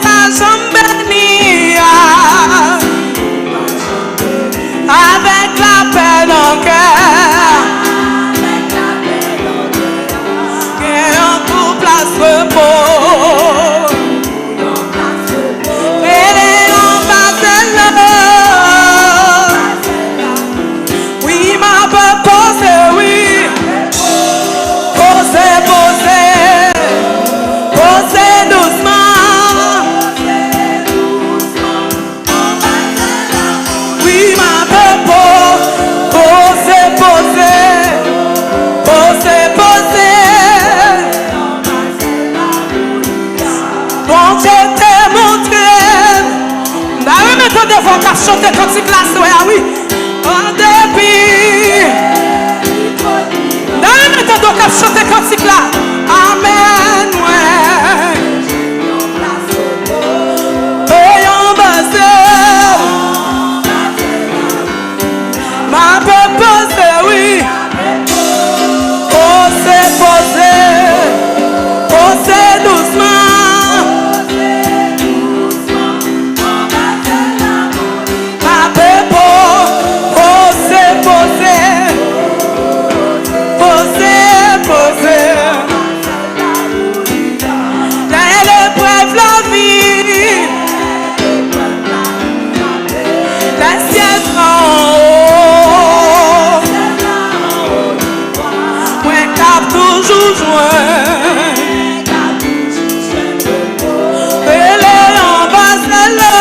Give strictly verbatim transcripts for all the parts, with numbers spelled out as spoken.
pa janm beni a. Avèk lapè nan kè. Gen yon kou plas repo. Rele anba zèl la. Wi, m ap poze, wi. Poze, poze. Poze dousman. Wi, m ap po-, poze, poze. Poze, poze. Bondye te montre m. M ta renmen tande vwa w k ap chante kantik la aswè a, wi. An depi. M ta renmen tande w k ap chante kantik la. Amèn, mwen. Oy, anba zèl. M ap poze, wi. Poze, poze. Poze dousman. M ap po-, poze, poze. Poze, poze. Lè leprèv lavi, lè syèl anwo, mwen k ap toujou jwenn. Rele anba zèl la.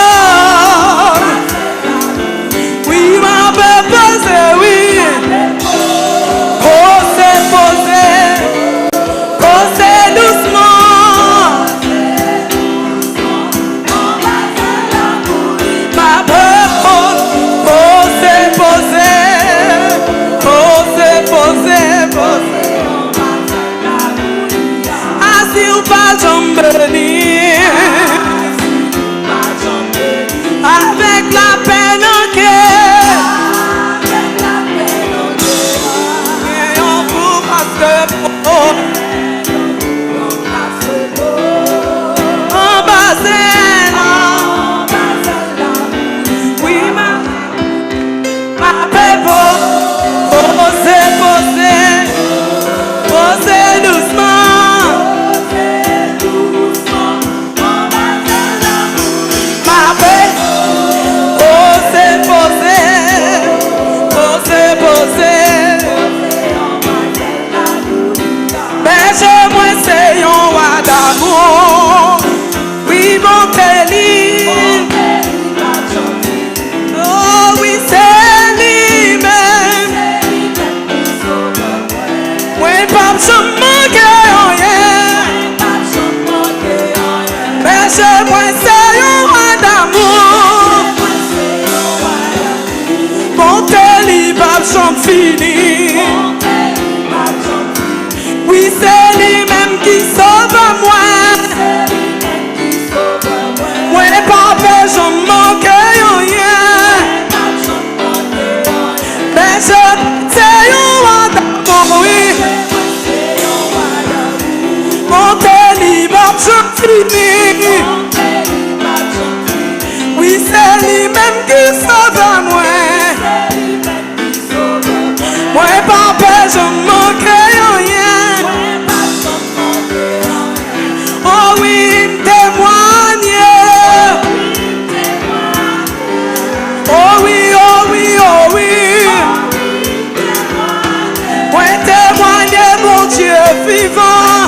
Wi, m ap poze, wi. Poze, poze. Poze dousman. M ap po-, poze, poze. Poze, poze, poze. Asi w pa janm beni. Avèk lapè nan kè. Gen yon kou plas repo. Anba zèl la. Wi, m ap Frape po-, poze, poze, poze dousman. Frape, poze, poze, poze, poze. Bèje mwen se yon wa damou. Wi, bonte li. Oh, wi, se li menm. Mwen p ap janm manke anyen. Bèje mwen se yon wa damou. Bonte li p ap janm fini. Wi, se li menm ki sove mwen. Mwen p ap janm manke anyen. Bèje se yon wa damou, wi. Bonte li p ap janm fini. Wi, se li menm ki sove mwen. Mwen p ap janm manke anyen. Oh wi, m temwanye. Oh wi, oh wi, oh wi. Mwen temwanye Bondye vivan.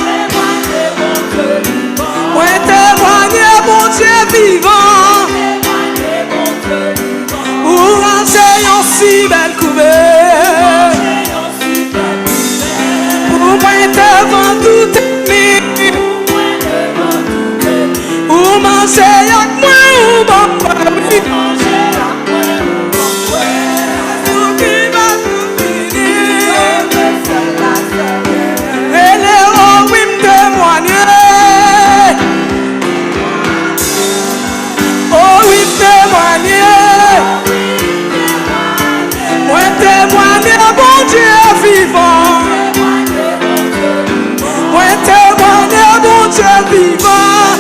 Mwen temwanye Bondye vivan. Ou ranje yon si bèl kouvè pou mwen devan tout ènmi. Ou manje ak mwen, ou ban m bwè, wi. Ou ki va fini. Rele, oh wi, m temwanye. Oh wi, m temwanye. Mwen temwanye Bondye vivan. Mwen temwanye Bondye vivan.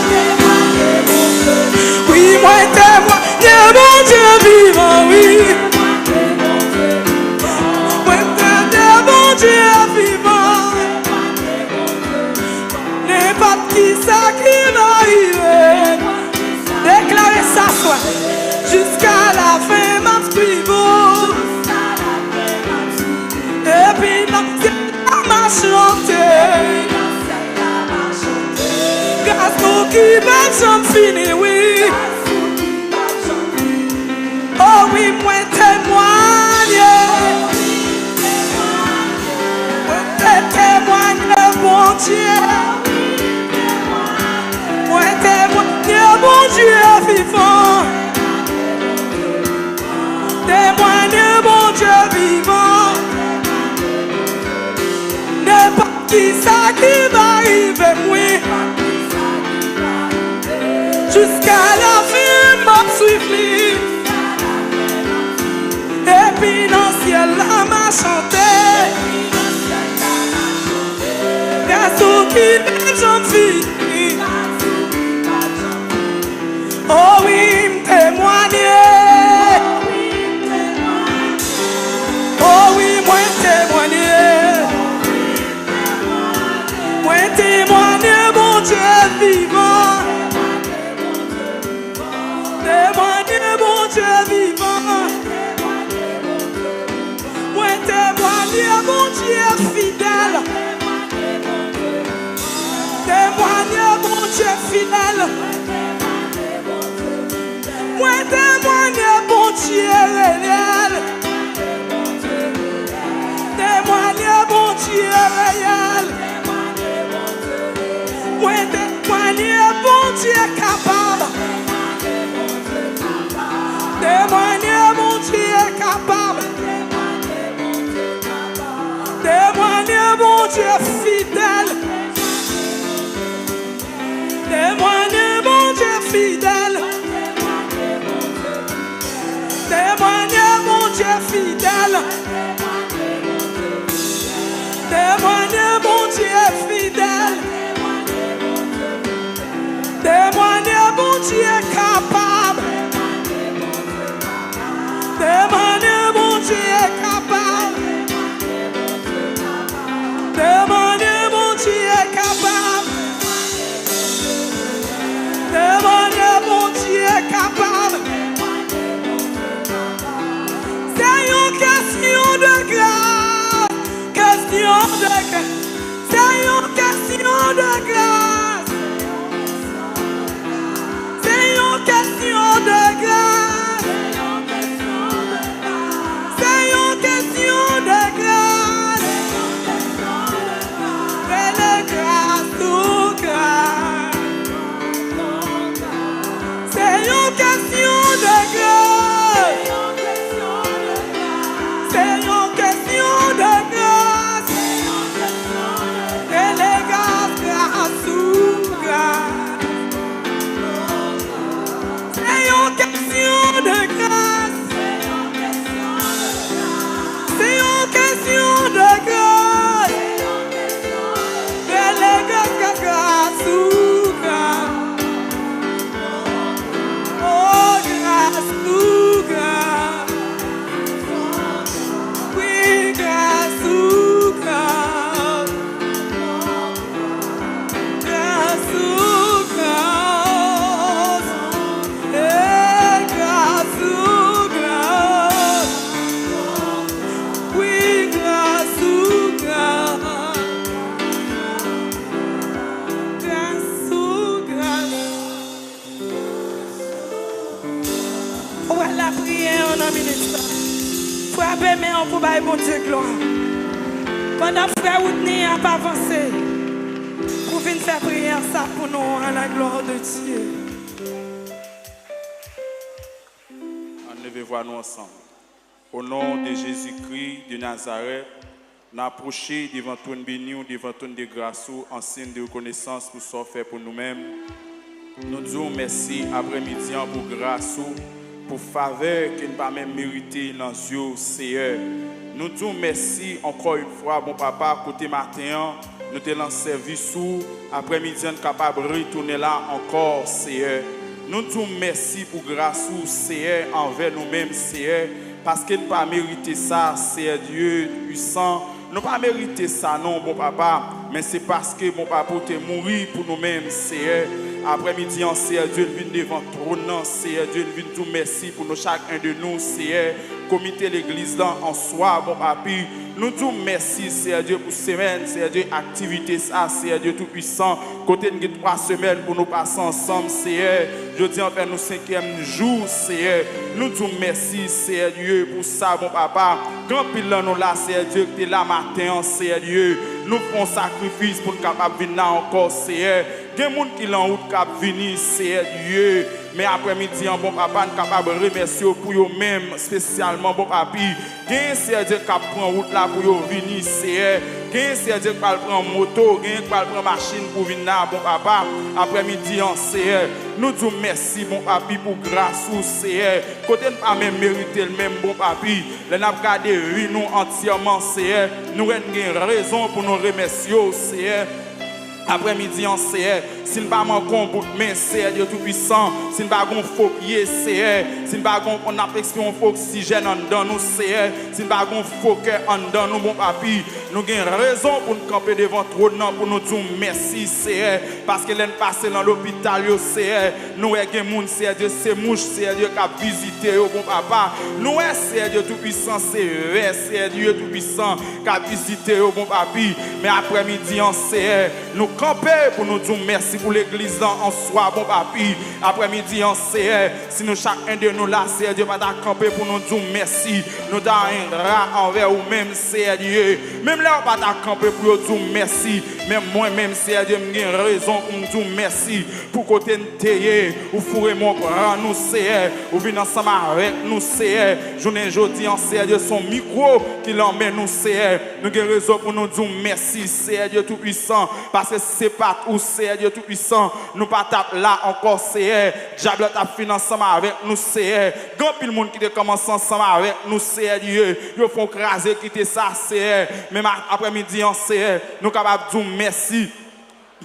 janm fini, wi. O wi, mwen temwanye. Mwen te temwanye Bondye. Mwen temwanye Bondye vivan. Temwanye Bondye vivan. Nenpòt kisa ki va rive m, wi. Jiska lafen m ap swiv li. Epi nan syèl la m a chante. Gras ou ki pa janm fini. O wi, m temwanye. O wi, mwen temwanye. Mwen temwanye Bondye vivan. Temwanye Bondye vivan. Mwen temwanye Bondye fidèl. Temwanye Bondye fidèl. Mwen temwanye Bondye reyèl. Temwanye Bondye reyèl. Mwen temwanye Bondye kapab. Temwanye Bondye kapab. Temwanye Bondye fidèl. Temwanye Bondye fidèl. Temwanye Bondye fidèl. Temwanye Bondye fidèl. Temwanye Bondye kapab. Temwanye Bondye kapab. Temwanye Bondye kapab. Temwanye Bondye kapab. Se yon kesyon de gras. Kesyon de gras. Se yon kesyon de gras. Se yon kesyon de gras. Se yon kesyon de gras. Rele gras sou gras. Se yon kesyon de gras. Se yon kesyon de gras. Rele gras, gras sou gras. Se yon kesyon de gras. Se yon kesyon de gras. Rele gras, gras, gras sou gras. O gras sou gras. Wi, gras sou gras. Gras sou gras. E gras sou gras. Wi, gras sou gras. Gras sou gras. Ou wè lapriyè an nan minit sa. Frape men w pou bay Bondye glwa. Pandan frè Woodney ap avanse pou vin fè priyè sa pou nou an, la gloire de Dieu. Ann leve vwa nou ansanm. O non de Jezikri de Nazarèt, n apwoche devan twòn beni w, devan twòn de gras ou, an siy de rekonesans pou sa w fè pou nou menm. Nou di w mèsi aprèmidi an pou gras ou, pou favè ke n pa menm merite nan zye w, Seyè. Nou di w mèsi ankò yon fwa, bon Papa, kote maten an, nou te nan sèvis ou, aprèmidi an n kapab retounen la ankò, Seyè. Nou di w mèsi pou gras ou, Seyè, anvè nou menm, Seyè, paske n pa merite sa, Seyè Dye pwisan. Nou pa merite sa, non, bon Papa, men se paske, bon Papa, ou te mouri pou nou menm, Seyè. Aprèmidi an, Seyè Dye, n vin devan twòn nan, Seyè Dye, n vin di w mèsi pou nou chak en de nou, Seyè. Komite legliz lan an swa, bon Papi, Nou di w mèsi, Seyè Dye, pou semèn, Seyè Dye, aktivite sa, Seyè Dye Toupisan, kote n gen twa semèn pou nou pase ansanm, Seyè. Jodi an fè nou senkyèm jou, Seyè. Nou di w mèsi, Seyè Dye, pou sa, bon papa. Gen anpil nan nou la, Seyè Dye, ki te la maten an, Seyè Dye. Nou fè yon sakrifis pou n kapab vin la ankò, Seyè. Gen moun ki lan wout k ap vini, Seyè Dye. Men aprèmidi an, bon papa, n kapab remèsye w pou yo menm, espesyalman, bon papi. Gen, Seyè Dye, k ap pran wout la pou yo vini, Seyè. Gen, Seyè Dye, k pral pran moto, gen, k pral pran machin pou vin la, bon papa. Aprèmidi an, Seyè, nou di w mèsi, bon papi, pou gras ou, Seyè. Kote n pa menm merite l menm, bon papi. Lè n ap gade vi nou antyèman, Seyè, nou wè n gen rezon pou nou remèsye w, Seyè. Aprèmidi an, Seyè, si n pa manke yon bout men, Seyè Dye Toupisan, si n pa gen yon fo pye, Seyè, si n pa gen yon, n ap ekspire yon fo oksijèn anndan nou, Seyè, si n pa gen yon fo kè anndan nou, bon papi, nou gen rezon pou n kanpe devan twòn nan pou nou di w mèsi, Seyè, paske lè n pase nan lopital yo, Seyè, nou wè gen moun, Seyè Dye, se mouch, Seyè Dye, k ap vizite yo, bon papa. Nou wè, Seyè Dye Toupisan, se vè, Seyè Dye Toupisan, k ap vizite yo, bon papi. Men aprèmidi an, Seyè, nou kanpe pou nou di w mèsi pou legliz lan answa, bon papi. Aprèmidi an, Seyè, si nou chak en de nou la, Seyè Dye, pa ta kanpe pou nou di w mèsi, nou ta engra anvè ou menm, Seyè Dye. Menm lè yo pa ta kanpe pou yo di w mèsi, men mwen menm, Seyè Dye, m gen rezon pou m di w mèsi pou kote n te ye. Ou foure men w pran nou, Seyè. Ou vin ansanm avèk nou, Seyè. Jounen jodi an, Seyè Dye, se yon mikwo ki lan men nou, Seyè. Nou gen rezon pou nou di w mèsi, Seyè Dye Toupisan, paske si se pa t ou, Seyè Dye Toupisan, nou pa t ap la ankò, Seyè. Dyab la t ap fin ansanm avèk nou, Seyè. Gen anpil moun ki te kòmanse ansanm avèk nou, Seyè Dye. Yo fè yon kraze kite sa, Seyè. Men ma-, aprèmidi an, Seyè, nou kapab di w mèsi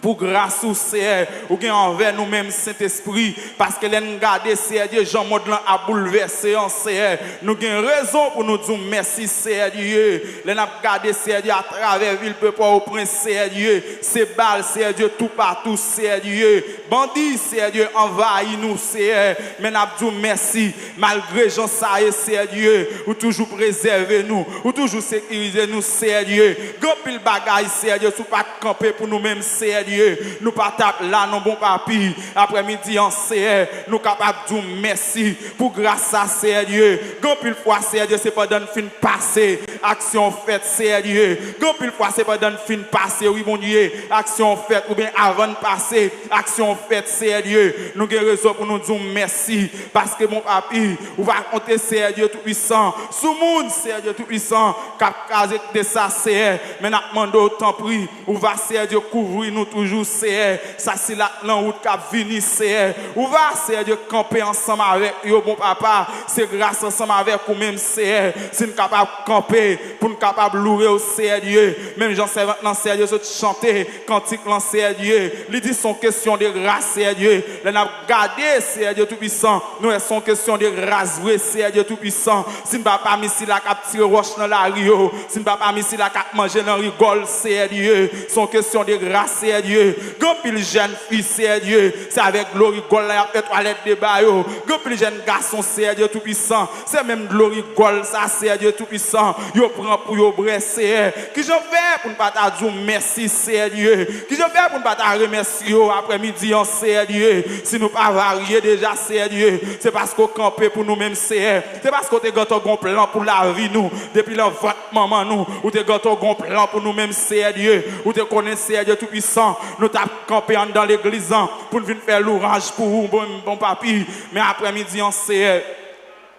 pou gras ou, Seyè, ou gen anvè nou menm, Sentespri, paske lè n gade, Seyè Dye, jan mond lan ap boulvèse an, Seyè, nou gen rezon pou nou di w mèsi, Seyè Dye. Lè n ap gade, Seyè Dye, atravè vil Pòtoprens, Seyè Dye, se bal, Seyè Dye, toupatou, Seyè Dye, bandi, Seyè Dye, anvayi nou, Seyè, men n ap di w mèsi. Malgre jan sa ye, Seyè Dye, ou toujou prezève nou, ou toujou sekirize nou, Seyè Dye. Gen anpil bagay, Seyè Dye, si w pa t kanpe pou nou menm, Seyè Dye, nou pa t ap la non, bon papi. Aprèmidi an, Seyè, nou kapab di w mèsi pou gras sa, Seyè Dye. Gen anpil fwa, Seyè Dye, se pandan n fin pase, aksyon an fèt, Seyè Dye. Gen anpil fwa, se pandan n fin pase, wi, Bondye, aksyon an fèt, oubyen avan n pase, aksyon an fèt, Seyè Dye. Nou gen rezon pou nou di w mèsi, paske, bon papi, ou pa konte, Seyè Dye Toupisan, sou moun, Seyè Dye Toupisan, k ap kraze kite sa, Seyè, men n ap mande w, tanpri, ou va, Seyè Dye, kouvri nou toujou, Seyè. Sa sila k lan wout k ap vini, Seyè. Ou va, Seyè Dye, kanpe ansanm avèk yo, bon papa. Se gras ansanm avèk ou menm, Seyè, si n kapab kanpe, pou n kapab loure w, Seyè Dye. Menm jan sèvant lan, Seyè Dye, sot chante kantik lan, Seyè Dye. Li di, se yon kesyon de gras, Seyè Dye. Lè n ap gade, Seyè Dye Toupisan, nou wè se yon kesyon de gras vre, Seyè Dye Toupisan. Si n pa pami sila k ap tire wòch nan lari yo, si n pa pami sila k ap manje nan rigòl, Seyè Dye, se yon kesyon de gras, Seyè Dye. Gen anpil jèn fi, Seyè Dye, se avèk dlo rigòl la y ap fè twalèt de ba yo. Gen anpil jèn gason, Seyè Dye Toupisan, se menm dlo rigòl sa, Seyè Dye Toupisan, yo pran pou yo bwè, Seyè. Kijan fè pou n pa ta di w mèsi, Seyè Dye? Kijan fè pou n pa ta remèsye w aprèmidi an, Seyè Dye? Si nou pa varye deja, Seyè Dye, se paske w kanpe pou nou menm, Seyè. Se paske w te gentan gon plan pou lavi nou. Depi nan vant manman nou, ou te gentan gon plan pou nou menm, Seyè Dye. Ou te konnen, Seyè Dye Toupisan, nou t ap kanpe anndan legliz lan pou n vin fè louwanj pou ou, bon, bon papi. Men aprèmidi an, Seyè,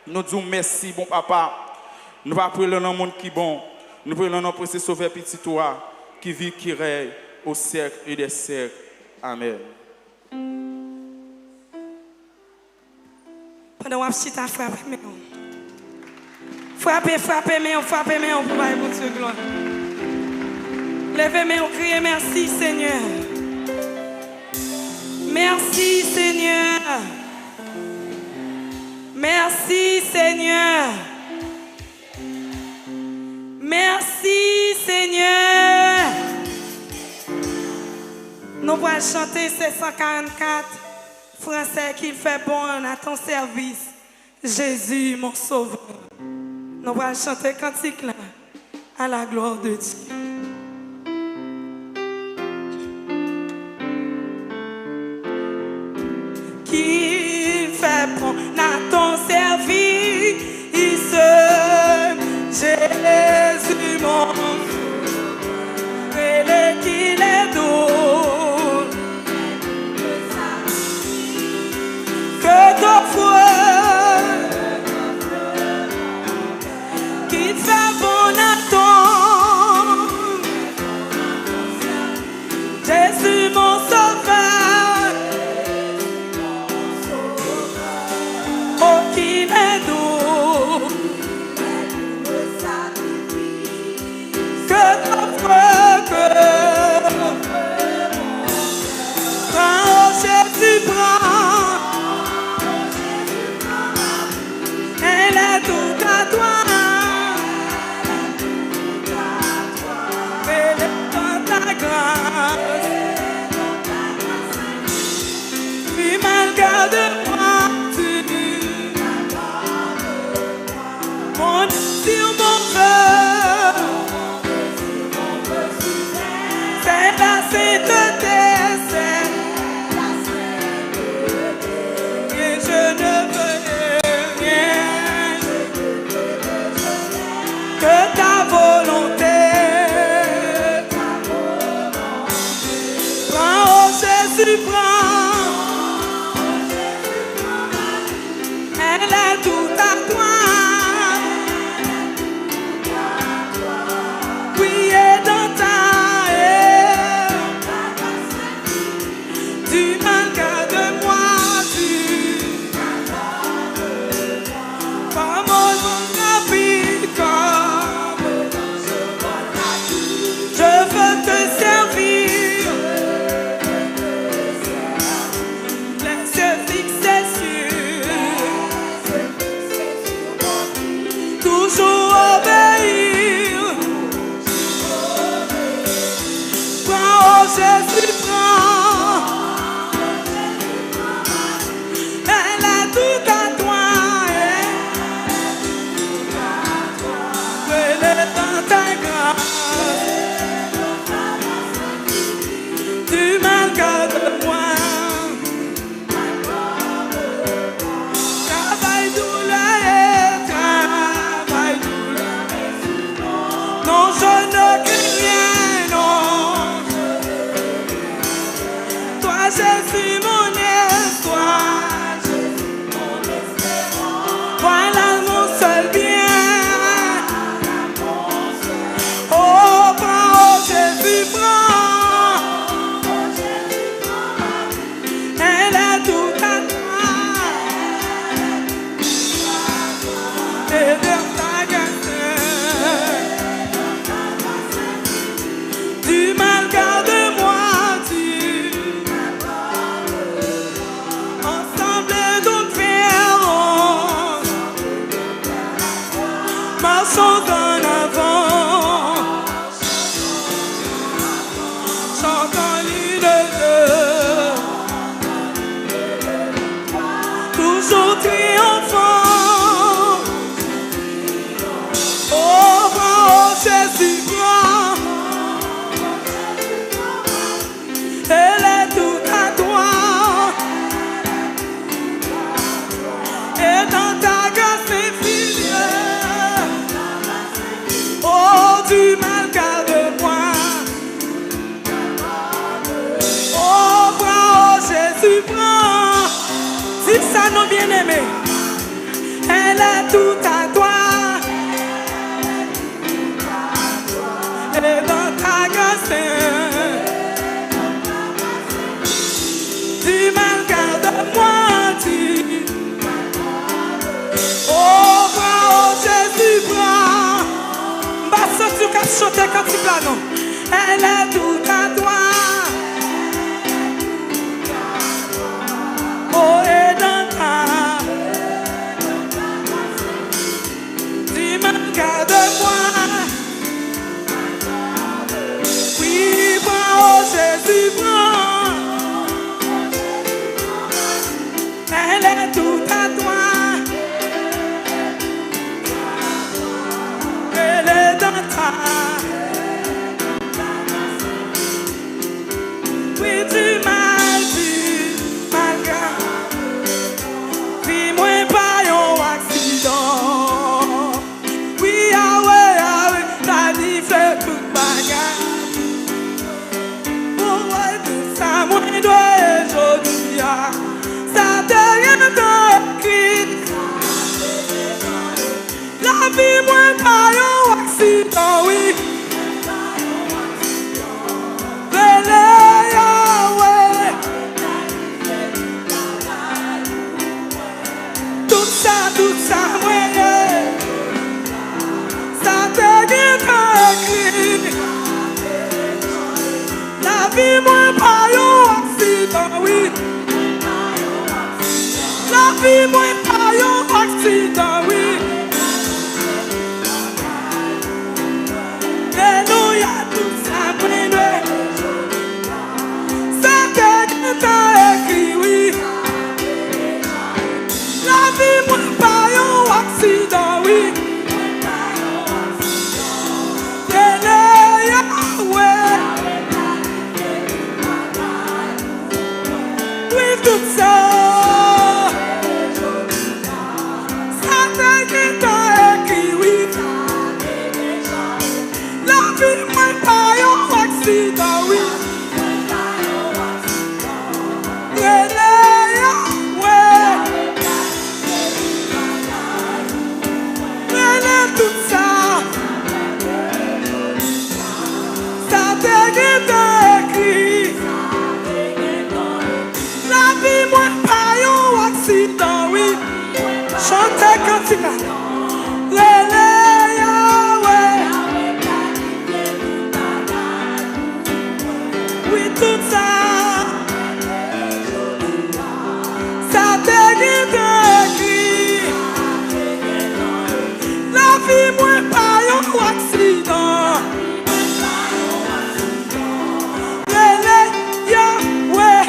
nou di w mèsi, bon papa. Nou pa priye nan non moun ki bon. Nou priye nan non presye Sovè Pitit ou a, ki viv, ki rèy au siècle et des siècles. Amèn. Pandan w ap chita, frape men w. Frape, frape men w, frape men w pou bay Bondye glwa. Leve men w, kriye, mèsi, Senyè. Mèsi, Senyè. Mèsi, Senyè. Mèsi, Senyè. Nou pral chante se san karannkat, fransè, Qu'il fait bon à ton service, Jésus mon sauveur. Nou pral chante kantik la. À la gloire de Dieu. Ki fè pon a ton sèvis, Jésus mon rele ki lè dou. Que t'offre, ki fè bon a ton Jésus mon sauveur, oh qu'il est doux. Que t'offre, que prends, oh Jésus, prends. Elle est toute à toi. Elle est dans ta grâce. Puis malgré de moi, tu mon désir, mon vœu, c'est la sainteté, c'est la sainteté. Et je ne veux rien que ta volonté. Prends, oh Jésus, prends. Elle est toute à toi. Priez dans ta du mal garde-moi, du pas mon nom rapide comme je veux te servir. Les yeux fixés sur, toujours obéir. Prends, oh Jésus, prends. Elle est toute à toi. Elle est dans ta grâce. Tu mal garde-moi. Travail douleur, travail douleur. Non, je ne crains rien, non. Toi, Jésus, mon espoir. Voilà mon seul bien. Oh, prends, oh Jésus, prends. Elle est toute à toi. Et dans ta grâce, du mal garde-moi, du ensemble donc veillons, marchons en avant, chantons l'une et deux, toujours triomphant. Oh, prends, oh Jésus, prends. Elle est toute à toi. Et dans ta grâce infinie, oh, du mal garde-moi. Oh, prends, oh Jésus, prends. Di sa non, bien-aimé. Elle est toute à toi. Et dans ta grâce, du mal garde-moi, du, oh, prends, oh Jésus, prends. M pa santi w k ap chante kantik la, non. Elle est toute à toi. Oh, et dans ta du mal garde-moi. Oui, prends, oh Jésus, prends. Elle est toute à toi. Elle est dans ta Sa tout sa mwen ye, sa te gentan ekri. Lavi mwen pa yon aksidan, wi. Lavi mwen pa yon aksidan, wi. Alelouya, tout sa mwen dwe. Sa te gentan ekri, wi. Lavi mwen pa yon aksidan, wi. Rele Yahweh. Wi, tout sa. Sa te gentan ekri, wi. Lavi mwen pa yon aksidan, wi. Rele Yahweh. Rele tout sa. Sa te gentan ekri. Lavi mwen pa yon aksidan, wi. Chante kantik la. Rele Yahweh. Wi, tout sa. Sa te gentan ekri. Lavi mwen pa yon aksidan. Rele Yahweh.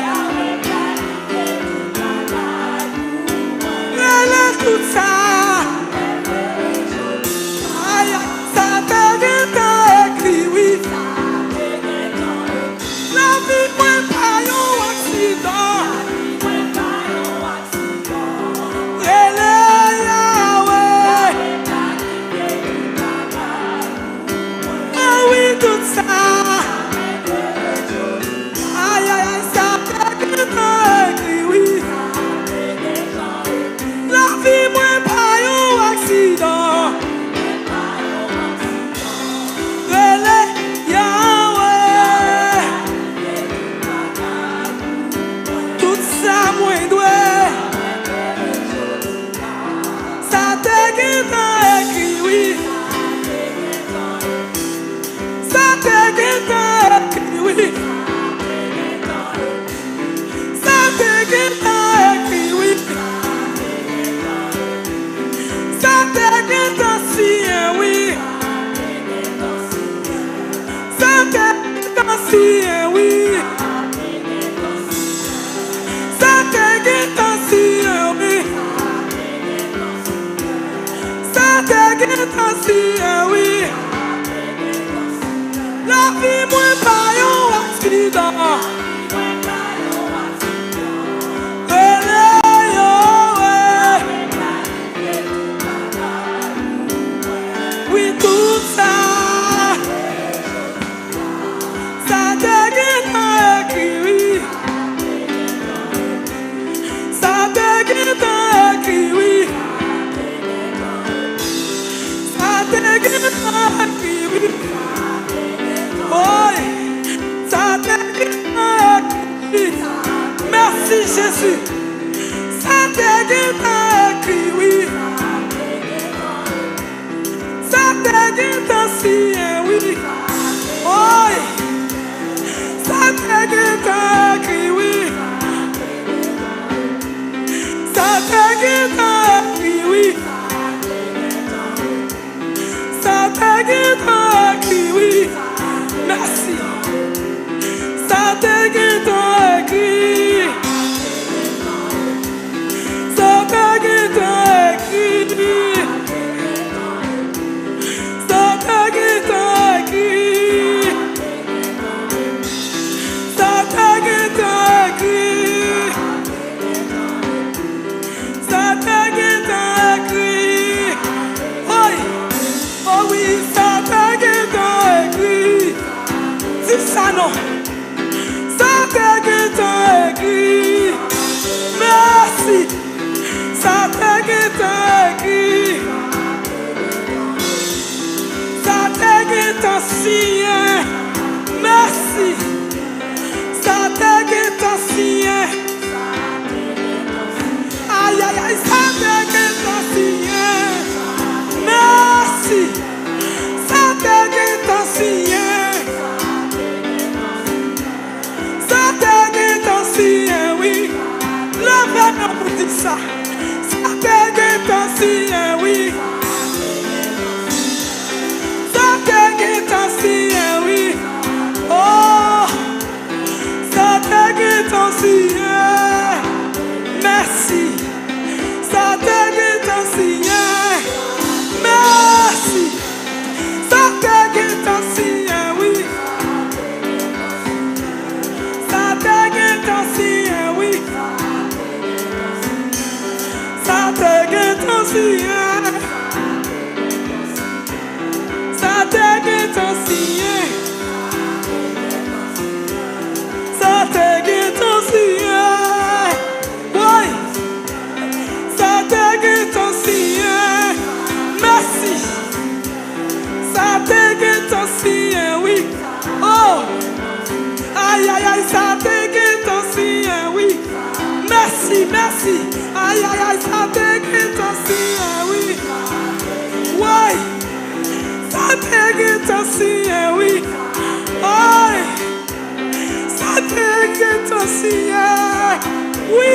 Rele tout sa. Ay, sa te gentan ekri, wi. Lavi mwen pa yon aksidan. Rele Yahweh. Ah wi, tout sa. Ay, ay, ay, sa te gentan ekri, wi. Lavi mwen pa yon aksidan. Rele Yahweh. Tout sa mwen dwe. Sa te gentan ekri, wi. Sa te gentan ekri, wi. Sa te gentan ekri, wi. Sa te gentan siyen, wi. Sa te gentan siyen, wi. Sa te gentan siyen, wi. Sa te gentan siyen, wi. Lavi mwen pa yon aksidan. Rele Yahweh. Wi, tout sa. Sa te gentan ekri, wi. Sa te gentan ekri, wi. Sa te gentan ekri, wi. Oy, sa te gentan ekri, wi. Mèsi, Jezi. Sa te gentan ekri, wi. Sa te gentan siyen, wi. Oy! Sa te gentan ekri, wi. Sa te gentan ekri, wi. Sa te gentan ekri, wi. Mèsi. Sa te gentan ekri. Sa te gentan ekri. Sa te gentan ekri. Sa te gentan ekri. Sa te gentan ekri. Oy! O wi, sa te gentan ekri. Di sa non. Sa te gentan ekri. Mèsi. Sa te gentan ekri. Sa te gentan siyen. Mèsi. Sa te gentan siyen. Ayayay, sa te gentan Sa te gentan siyen, wi. Sa te gentan siyen, wi. Oh, sa te gentan siyen. Mèsi. Sa te gentan siyen. Mèsi. Sa te gentan siyen, wi. Sa te gentan siyen, wi. Sa te gentan siyen. Sa te gentan siyen. Sa te gentan siyen. Woy! Sa te gentan siyen. Mèsi. Sa te gentan siyen, wi. Oh! Ayayay, sa te gentan siyen, wi. Mèsi, mèsi. Ayayay, sa te gentan siyen, wi. Woy! Sa te gentan siyen, wi. Woy! Sa te gentan siyen. Wi.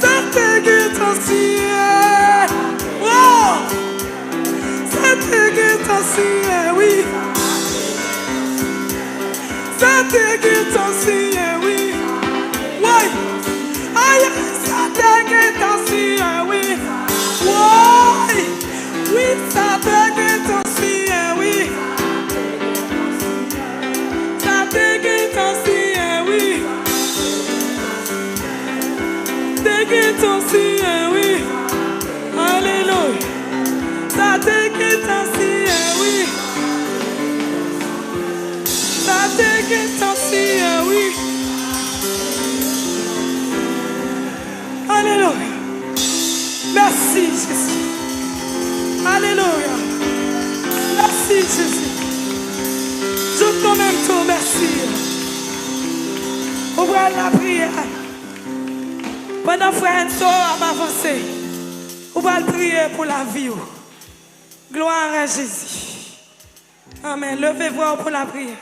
Sa te gentan siyen. Oh! Sa te gentan siyen, wi. Sa te gentan siyen, wi. Woy! Ay, ay, sa te gentan siyen, wi. Woy! Wi, sa te gentan siyen, wi. Sa te gentan siyen, wi. Te gentan siyen, wi. Alelouya. Sa te gentan siyen, wi. Sa te gentan siyen, wi. Alelouya. Mèsi, Jezi. Alelouya. Mèsi, Jezi. Jouk nou menm tou, mèsi. Ou pral lapriyè. Pandan frè Enso ap avanse, ou pral priye pou lavi w. Glwa a Jezi. Amèn. Leve vwa w pou lapriyè.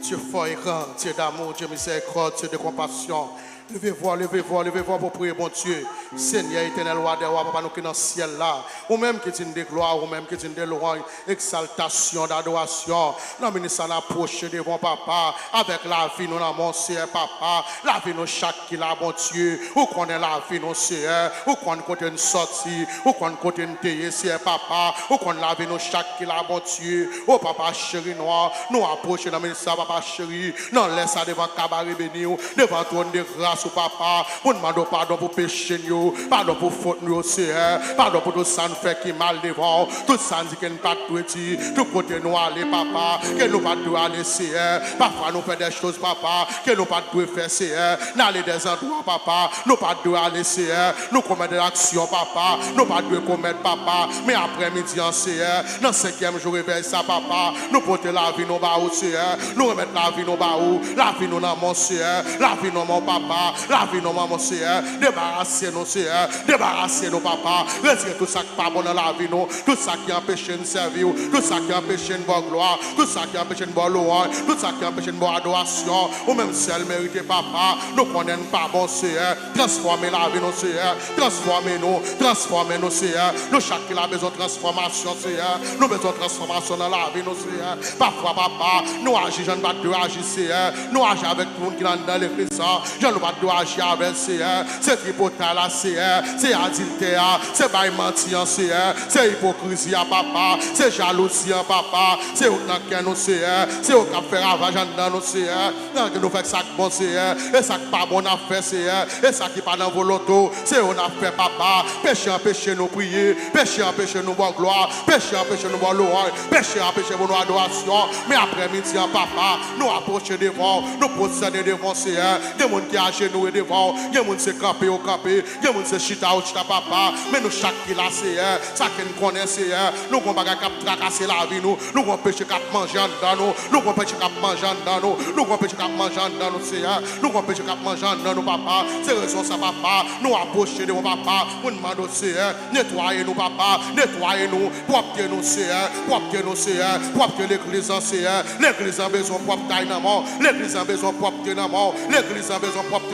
Dieu fort et grand, Dieu d'amour, Dieu miséricorde, Dieu de compassion. Leve vwa, leve vwa, leve vwa pou priye Bondye. Senyè etènèl, wa dè wa, Papa nou ki nan syèl la. Ou menm ki digne de glwa, ou menm ki digne de lwanj, egzaltasyon, adorasyon. Nan minit sa, n apwoche devan w, Papa, avèk lavi nou nan men w, Seyè, Papa. Lavi nou chak ki la, Bondye. Ou konnen lavi nou, Seyè. Ou konn kote n sòti. Ou konn kote n te ye, Seyè, Papa. Ou konn lavi nou chak ki la, Bondye. O Papa cheri nou an, nou apwoche nan minit sa, Papa cheri. Nan lè sa, devan kabare beni w, devan twòn de gras ou, Papa, pou n mande w padon pou peche n yo, padon pou fot nou yo, Seyè, padon pou tout sa n fè ki mal devan w, tout sa n di ke n pa t dwe di, tout kote nou ale, Papa, ke nou pa t dwe ale, Seyè. Pafwa nou fè de choz, Papa, ke nou pa t dwe fè, Seyè. N ale de zandwa, Papa, nou pa t dwe ale, Seyè. Nou komèt de aksyon, Papa, nou pa t dwe komèt, Papa. Men aprèmidi an, Seyè, nan senkyèm jou revèy sa, Papa, nou pote lavi nou ba ou, Seyè. Nou remèt lavi nou ba ou. Lavi nou nan men w, Seyè. Lavi nou nan men w, Papa. Lavi nou nan men w, Seyè. Debarase nou, Seyè. Debarase nou, Papa. Retire tout sa k pa bon nan lavi nou. Tout sa ki anpeche n sèvi w. Tout sa ki anpeche n ba w glwa. Tout sa ki anpeche n ba w lwanj. Tout sa ki anpeche n ba w adorasyon. Ou menm sèl merite, Papa. Nou konnen n pa bon, Seyè. Transfòme lavi nou, Seyè. Transfòme nou. Transfòme nou, Seyè. Nou chak ki la bezwen transfòmasyon, Seyè. Nou bezwen transfòmasyon nan lavi nou, Seyè. Pafwa, Papa, nou aji jan n pa t dwe aji, Seyè. Nou aji avèk moun ki nan, nan legliz la jan nou pa t dwe aji avè l, Seyè. Se tripotay la, Seyè. Se adiltè a. Se bay manti an, Seyè. Se ipokrizi a, Papa. Se jalouzi an, Papa. Se yo k nan kè nou, Seyè. Se yo k ap fè ravaj anndan nou, Seyè. Nan ke nou fè sa k bon, Seyè, e sa k pa bon n ap fè, Seyè, e sa ki pa nan volonte w, se yo n ap fè, Papa. Peche anpeche nou priye, peche anpeche nou ba w glwa, peche anpeche nou ba w lwanj, peche anpeche pou nou adorasyon. Men aprèmidi an, Papa, nou apwoche devan w, nou pwostène devan w, Seyè. Gen moun ki ajenouye devan w, gen moun se kanpe yo kanpe, gen moun se chita yo chita, Papa. Men nou chak ki la, Seyè, sa ke n konnen, Seyè, nou gon bagay k ap trakase lavi nou, nou gon peche k ap manje anndan nou, nou gon peche k ap manje anndan nou, nou gon peche k ap manje anndan nou, Seyè. Nou gon peche k ap manje anndan nou, Papa. Se rezon sa, Papa, nou apwoche devan w, Papa, pou n mande w, Seyè, netwaye nou, Papa, netwaye nou, pwòpte nou, Seyè, pwòpte nou, Seyè, pwòpte legliz lan, Seyè. Legliz lan bezwen pwòptay nan men w, legliz lan bezwen pwòpte nan men w, legliz lan bezwen pwòpte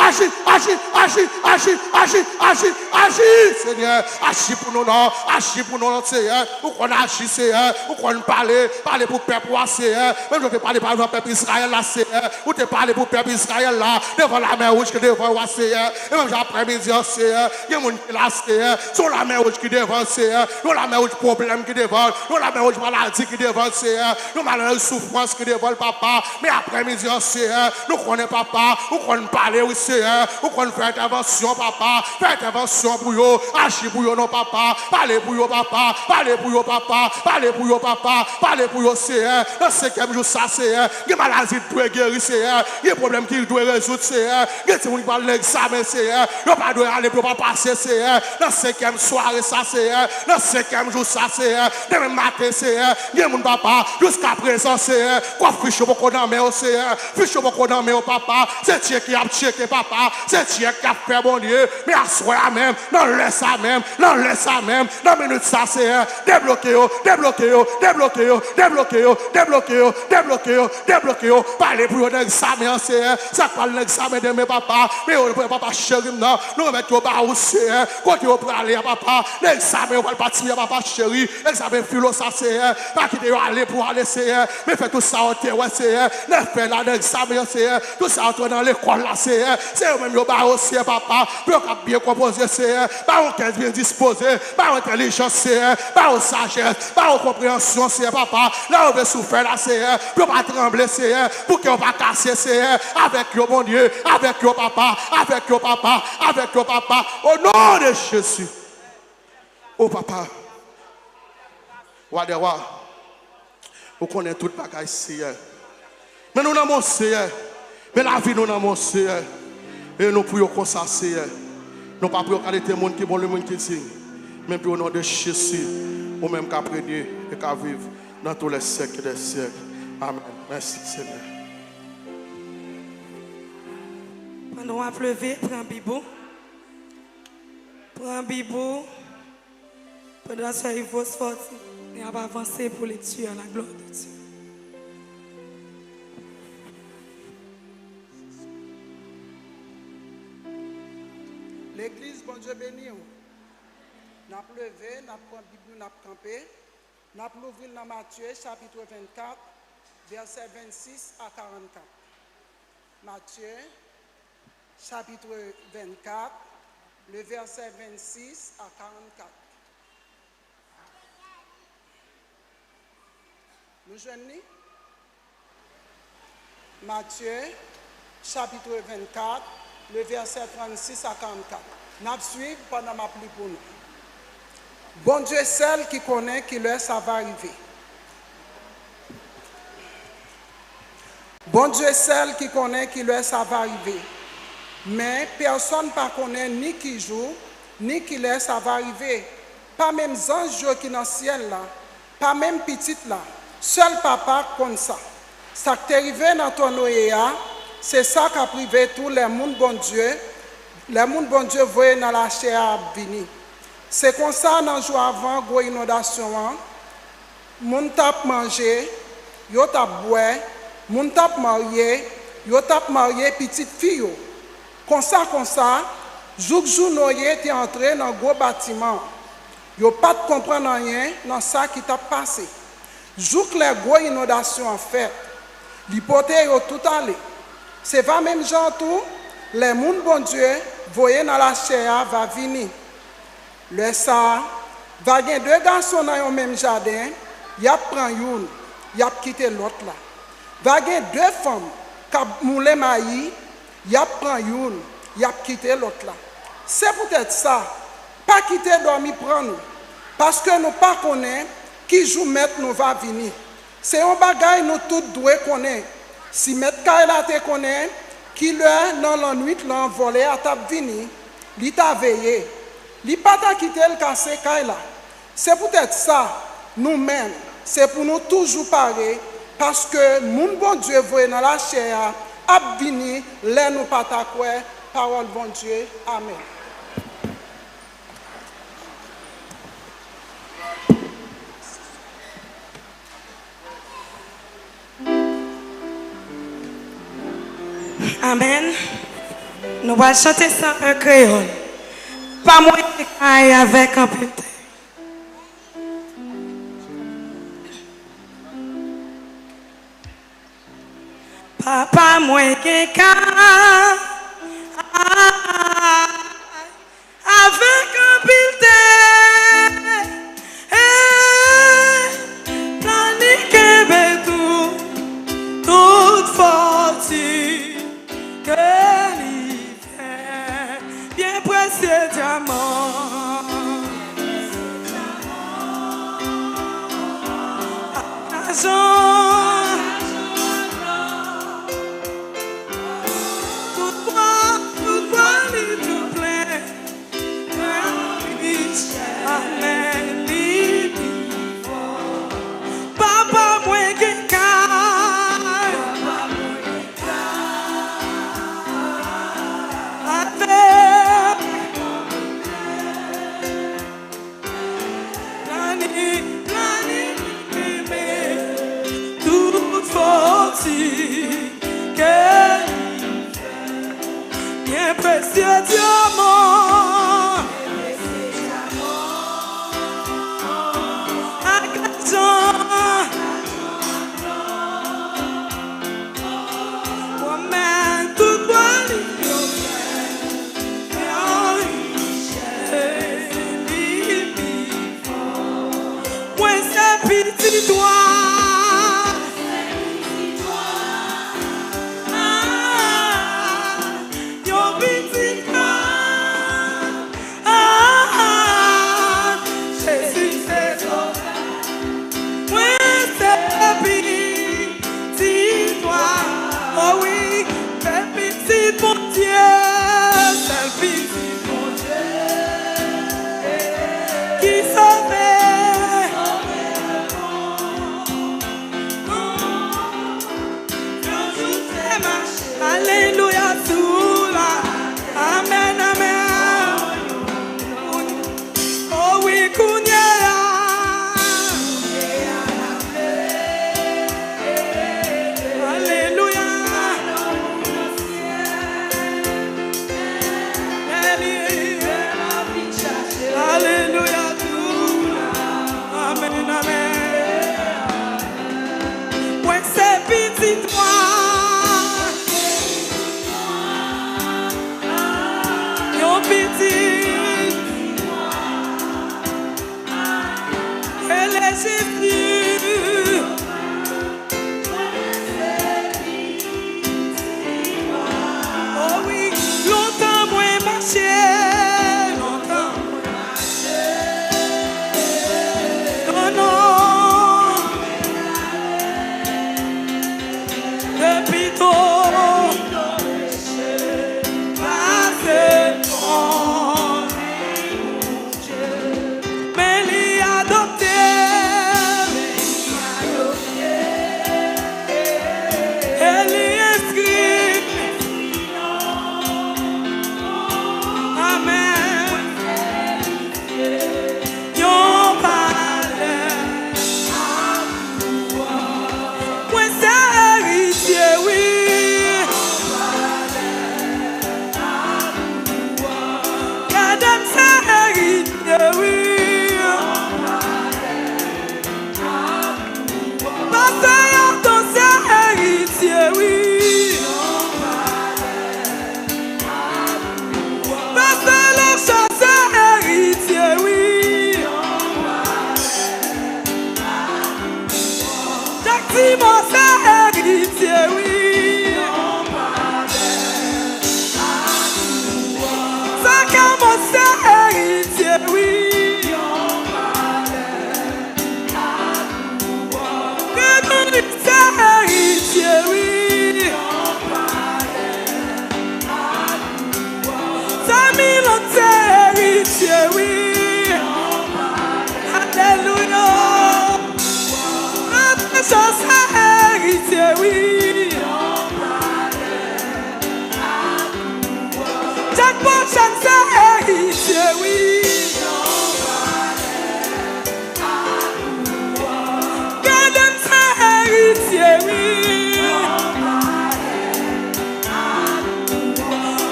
aji, aji, aji, Senyè, aji pou nou non, aji pou nou non, Senyè. Ou konn aji, Senyè, ou konn pale, pale pou pèp ou a, Senyè. Menm jan ou te pale, pa egzanp, pèp Izrayèl la, Senyè. Ou te pale pou pèp Izrayèl la, devan lamè wouj ki devan yo a, Senyè. E menm jan aprèmidi an, Senyè, gen moun ki la, Senyè. Seyè. Se yon lamè wouj ki devan l, Seyè. Yon lamè wouj pwoblèm ki devan l. Yon lamè wouj maladi ki devan l, Seyè. Yon lamè wouj soufrans ki devan l, papa. Men aprèmidi an, Seyè, nou konnen, papa, ou konn pale, wi, Seyè. Ou konn fè entèvansyon, papa. Fè entèvansyon pou yo. Aji pou yo, non, papa. Pale pou yo, papa. Pale pou yo, papa. Pale pou yo, papa. Pale pou yo, Seyè. Nan senkyèm jou sa, Seyè, gen maladi ki dwe geri, Seyè. Gen pwoblèm ki dwe rezoud, Seyè. Gen timoun ki pral nan egzamen, Seyè. Yo pa dwe ale pou yo pa pase, Seyè. Nan senkyèm sware sa, Seyè. Nan senkyèm jou sa, Seyè. Demen maten, Seyè. Gen moun, papa, jiska prezan, Seyè, kòb fich yo poko nan men yo, Seyè. Fich yo poko nan men yo, papa. Se tcheke y ap tcheke, papa. Se tcheke y ap fè, Bondye. Men aswè a menm, nan lè sa menm, nan lè sa menm, nan minit sa, Seyè, debloke yo, debloke yo, debloke yo, debloke yo, debloke yo, debloke yo, debloke yo. Pale pou yo nan egzamen an, Seyè. Sa k pral nan egzamen demen, papa. Men yo, papa cheri m nan, nou remèt yo ba ou, Seyè. Kote yo prale a, papa. Nan egzamen yo pral patisipe a, papa cheri. Egzamen filo sa, Seyè. Pa kite yo ale pou ale, Seyè. Men fè tout sa yo te wè, Seyè. Nan fè la, nan egzamen an, Seyè. Tout sa yo te wè nan lekòl la, Seyè. Se yo menm yo ba yo, Seyè, papa. Pou yo kab byen konpoze, Seyè. Ba yo kè byen dispoze. Ba yo entèlijans, Seyè. Ba yo sajès. Ba yo konpreyansyon, Seyè, papa. Lè yo vle soufè la, Seyè. Pou yo pa tranble, Seyè. Pou kè yo pa kase, Seyè. Avèk yo, Bondye. Avèk yo, papa. Avèk yo, papa. Avèk yo, papa. O non de Jezi. O papa. Wa dè wa. Ou konnen tout bagay, Seyè. Men nou nan men w, Seyè. Men lavi nou nan men w, Seyè. E nou pou yo konsa, Seyè. Nou pa pou yo kalite moun ki bon, lè moun ki diy. Men pou yo, o non de Jezi, ou menm ka premye e ka viv dans tous les siècles des siècles. Amèn. Mèsi, Senyè. Pandan w ap leve, pran Bib ou. Pran Bib ou. Pandan sè Ivo Sportif, n ap avanse pou lekti a, la gloire de Dieu. Legliz, Bondye beni w. N ap leve, n ap pran Bib nou, n ap kanpe. N ap louvri l nan Matye, chapitre vennkat, vèsè vennsis a karannkat. Matye, chapitre vennkat, le vèsè vennsis a karannkat. Nou jwenn li? Matye, chapitre vennkat, le vèsè trannsis a karannkat. N ap swiv pandan m ap li pou nou. Bondye sèl ki konnen ki lè sa va rive. Bondye sèl ki konnen ki lè sa va rive. Men pèsonn pa konnen ni ki jou, ni ki lè sa va rive. Pa menm zanj yo ki nan syèl la, pa menm Pitit la, sèl Papa a konn sa. Sa k te rive nan tan Noye a, se sa k ap rive tou lè moun Bondye, lè moun Bondye voye nan lachè a ap vini. Se konsa, nan jou avan gwo inondasyon an, moun t ap manje, yo t ap bwè, moun t ap marye, yo t ap marye pitit fi yo. Konsa, konsa, jouk jou Noye te antre nan gwo batiman an, yo pa t konprann anyen nan sa ki t ap pase. Jouk lè gwo inondasyon an fèt, li pote yo tout ale. Se va menm jan an tou, lè moun Bondye voye nan lachè a va vini. Lè sa a, va gen de gason nan yon menm jaden, y ap pran youn, y ap kite lòt la. Va gen de fanm k ap moulen mayi, y ap pran youn, y ap kite lòt la. Se poutèt sa, pa kite dòmi pran nou, paske nou pa konnen ki jou Mèt nou va vini. Se yon bagay nou tout dwe konnen. Si mèt kay la te konnen ki lè nan lannwit lan vòlè a t ap vini, li ta veye. Li pa ta kite l kase kay la. Se poutèt sa, nou menm, se pou nou toujou pare, paske moun Bondye voye nan lachè a ap vini lè nou pa ta kwè. Pawòl Bondye. Amèn. Amèn. Nou pral chante sa an kreyòl. Pa mwen gen kay avèk anpil tè. Papa mwen gen kay avèk anpil Lajan. Tout glwa, tout glwa li tou plen. Amèn, li pi fò. Papa mwen gen kay. Avèk Plani, plani, plani, tout foti ke li fè. Byen presye dyaman. Ak lajan. Pwomèt tout pwomès yo fè. Mwen se pitit wa. Ah, yon pitit wa. Ah, Jezi se sovè. Mwen se pitit wa. O wi, se pitit Bondye, sèl pitit Bondye ki sove. Alelouya, sou la. Amèn, amèn. O wi, kounye a. Alelouya. Alelouya. Amèn, amèn. Mwen se pitit wa. Yon pitit. Rele Jezi. O wi, lontan mwen mache, lontan mwen mache. Non, non. Depi to pase non. Men li adopte. E li enskri. Amèn. Yon palè. Mwen se eritye, wi. Gade m se eritye, wi. Pastè Yòtan se eritye, wi. Pastè Lochard se eritye, wi. Jak Timò se eritye, wi. Sakamo se eritye, wi. Grégory se eritye, wi. Samy Lott se eritye, wi. Alelouya. Frè Jean se eritye, wi. Jak Pòchèn se eritye, wi. Gade m se eritye, wi.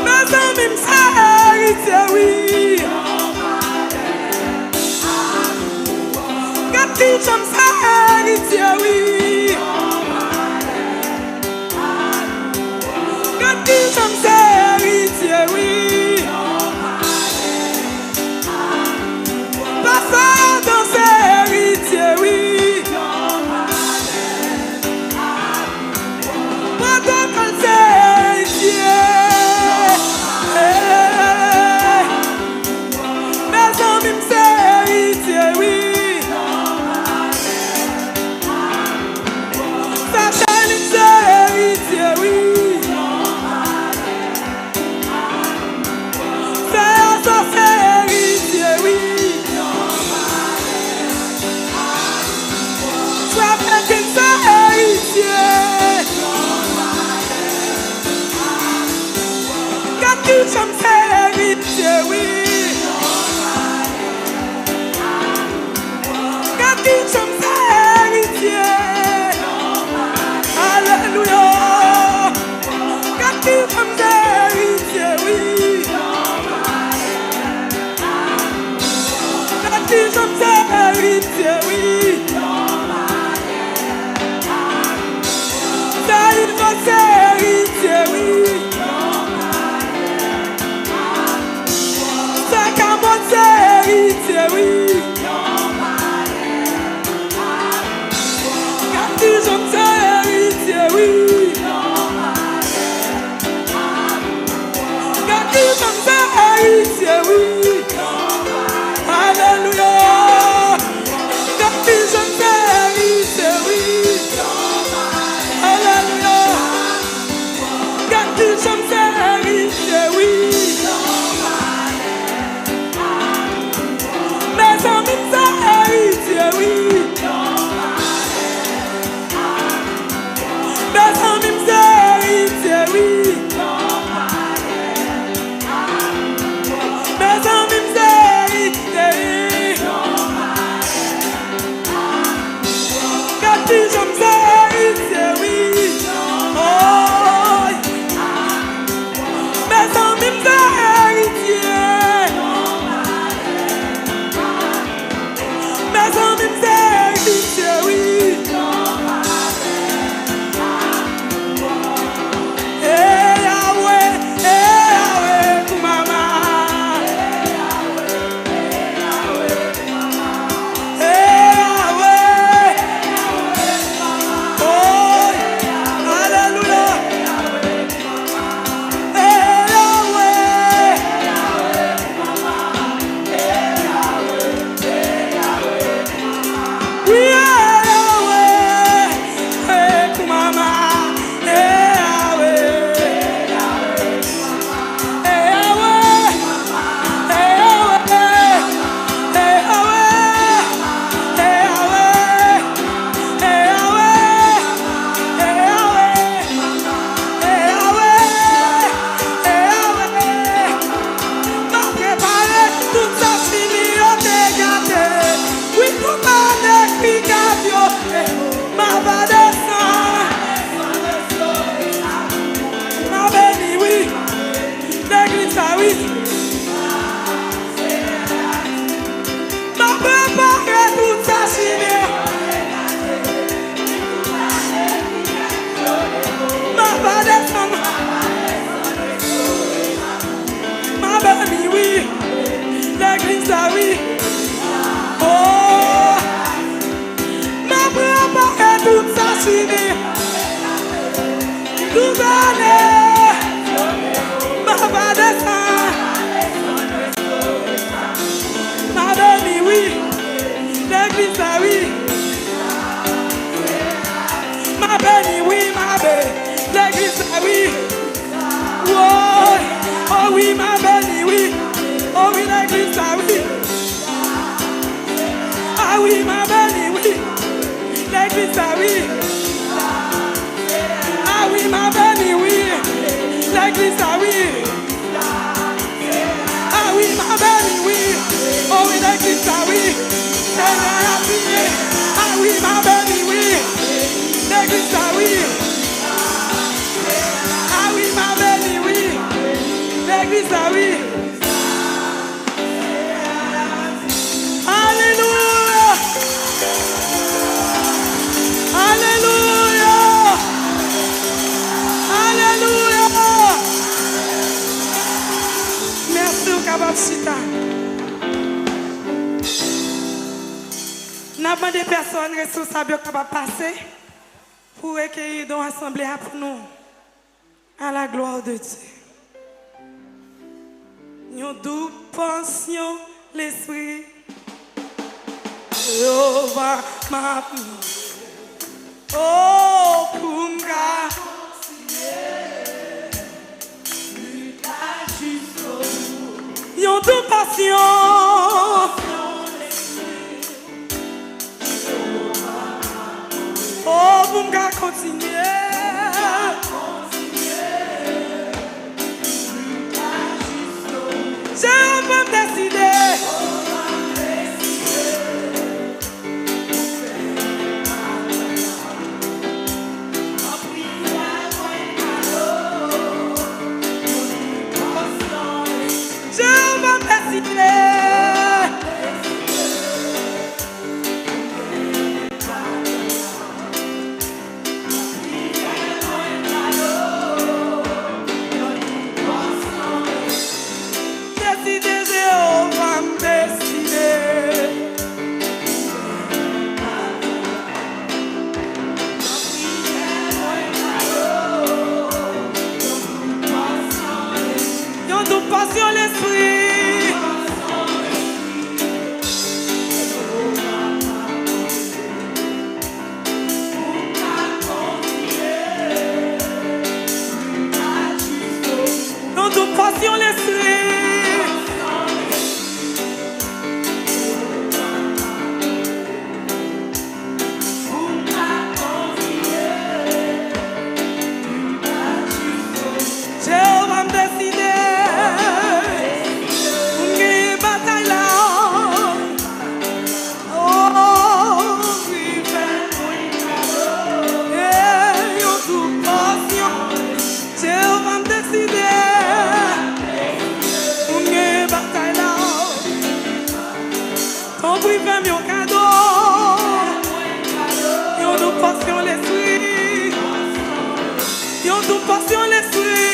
Mezanmi, m se eritye, wi. Gad kijan m se eritye, wi. Gad kijan m se eritye, wi. Pastè Adam se eritye, wi. Pwotokòl se eritye. Mezanmi, m se eritye, wi. Ti Jan m se eritye, wi. Oy. Mezanmi, m se eritye. Mezanmi, m se eritye, wi. E Yahweh, e Yahweh, pou mama. E Yahweh. Oy. Alelouya. E Yahweh. Wi, e Yahweh. E pou mama. E Yahweh. E Yahweh. E Yahweh. E Yahweh. E Yahweh. E Yahweh. E Yahweh. E Yahweh. E Yahweh. M ap repare tout sa chimi yo te gate. Wi, tout malèfik yo. M ap desann. M ap beni, wi. Legliz sa, wi. M ap repare tout sa chimi yo. M ap desann. M a beni, wi. Legliz sa, wi. Oh. M ap repare tout sa chimi. Tout ane. M a desann. M a beni, wi. Legliz sa, wi. M a beni, wi, m a beni. Legliz sa, wi. Woy, oh wi, m a beni, wi. Oh wi, legliz sa, wi. Ah wi, m a beni, wi. Legliz sa, wi. Ah wi, m a beni, wi. Legliz sa, wi. Ah wi, m a beni, wi. Oh wi, legliz sa, wi. Senyè a touye. Ah wi, m a beni, wi. Legliz sa, wi. Ah wi, m a beni, wi. Legliz sa, wi. Alelouya! Alelouya! Alelouya! Mèsi, ou kapab chita. N ap mande pèsòn responsab yo kapab pase pou rekeyi don asanble a pou nou. À la gloire de Dieu. Yon dou pansyon lespri. Jewova m ap mande. Oh, pou m ka kontinye. Yon dou pasyon. Oh, pou m ka kontinye. Jewova m deside. Jewova m deside. Deside, Jewova m deside. Yon dou pasyon lespri. Yon dou pasyon lespri. Jewova m deside. Pasyon lespri.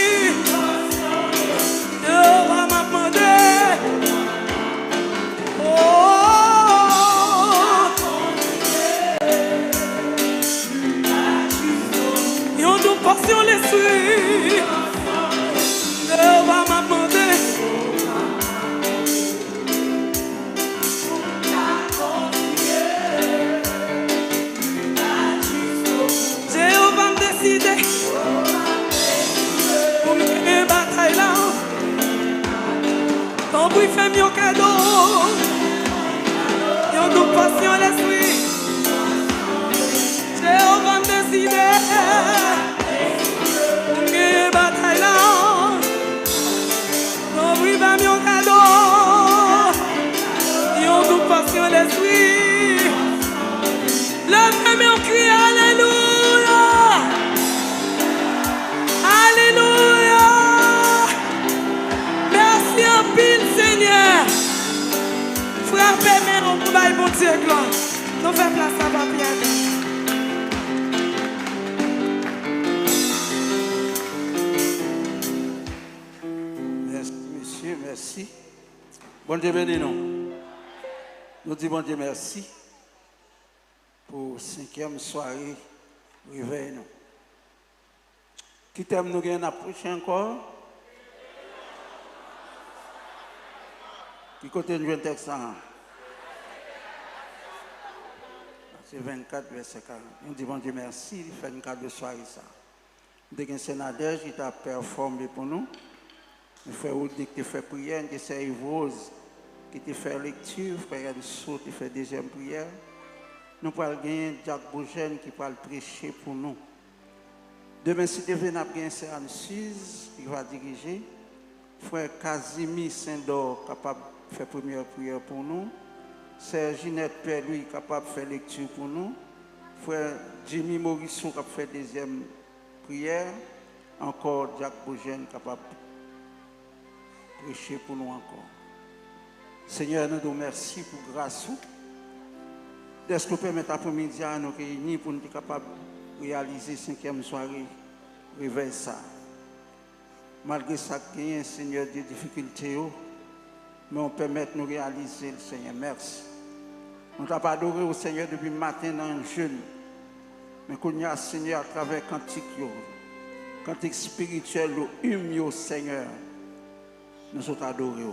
Jewova m ap mande. Oh. Yon dou pasyon lespri. Jewova m ap mande. Jewova m deside pou m genyen batay la. Tanpri fè m yon kado. Yon dou pasyon lespri. Jewova m deside pou m genyen batay la. Tanpri ban m yon kado. Yon dou pasyon lespri. Leve men w, kriye alelouya. Alelouya. Mèsi anpil, Senyè. Frape men w pou bay Bondye glwa. Nou fè plas la, papi, avè m. Mèsi, mesye, mèsi. Bondye beni nou. Nou di Bondye mèsi pou senkyèm sware revèy nou. Ki tèm nou gen n ap preche ankò? Ki kote n jwenn tèks sa a? Matye vennkat, vèsè karant. Nou di Bondye mèsi, li fè n kado sware sa a. M te gen sè Nadège ki t ap pèfòme pou nou. Men frè Rodrigue te fè priyè, n te sè Yves Rose ki te fè lekti, frè Renso te fè dezyèm priyè. Nou pral gen dyak Bojèn ki pral preche pou nou. Demen, si Dye vle, n ap gen sè Anne Suze ki va dirije. Frè Casimir Sendor kapab fè premyè priyè pou nou. Sè Ginette Pierre Louis kapab fè lekti pou nou. Frè Jimmy Morisseau k ap fè dezyèm priyè. Ankò, dyak Bojèn kapab preche pou nou ankò. Senyè, nou di w mèsi pou gras ou, dèske w pèmèt apremidi a nou reyini pou n te kapab reyalize senkyèm sware revèy sa a. Malgre sa k genyen, Senyè Dye, difikilte yo, men w pèmèt nou reyalize l, Senyè. Mèsi. Nou t ap adore w, Senyè, depi maten nan jèn. Men kounye a, Senyè, atravè kantik yo, kantik espirityèl yo, im yo, Senyè, nou sot adore w.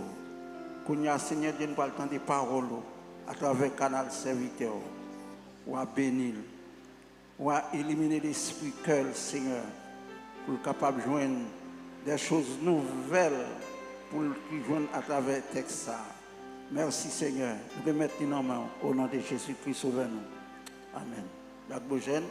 Kounye a, Senyè Dye, nou pral tande pawòl ou atravè kanal sèvitè w. W a beni l. W a ilimine lespri kè l, Senyè, pou l kapab jwenn de choz nouvèl pou l ki jwenn atravè tèks sa a. Mèsi, Senyè. Nou remèt li nan men w, o non de Jezi Kris, Sovè nou. Amèn. Dyak Bojèn.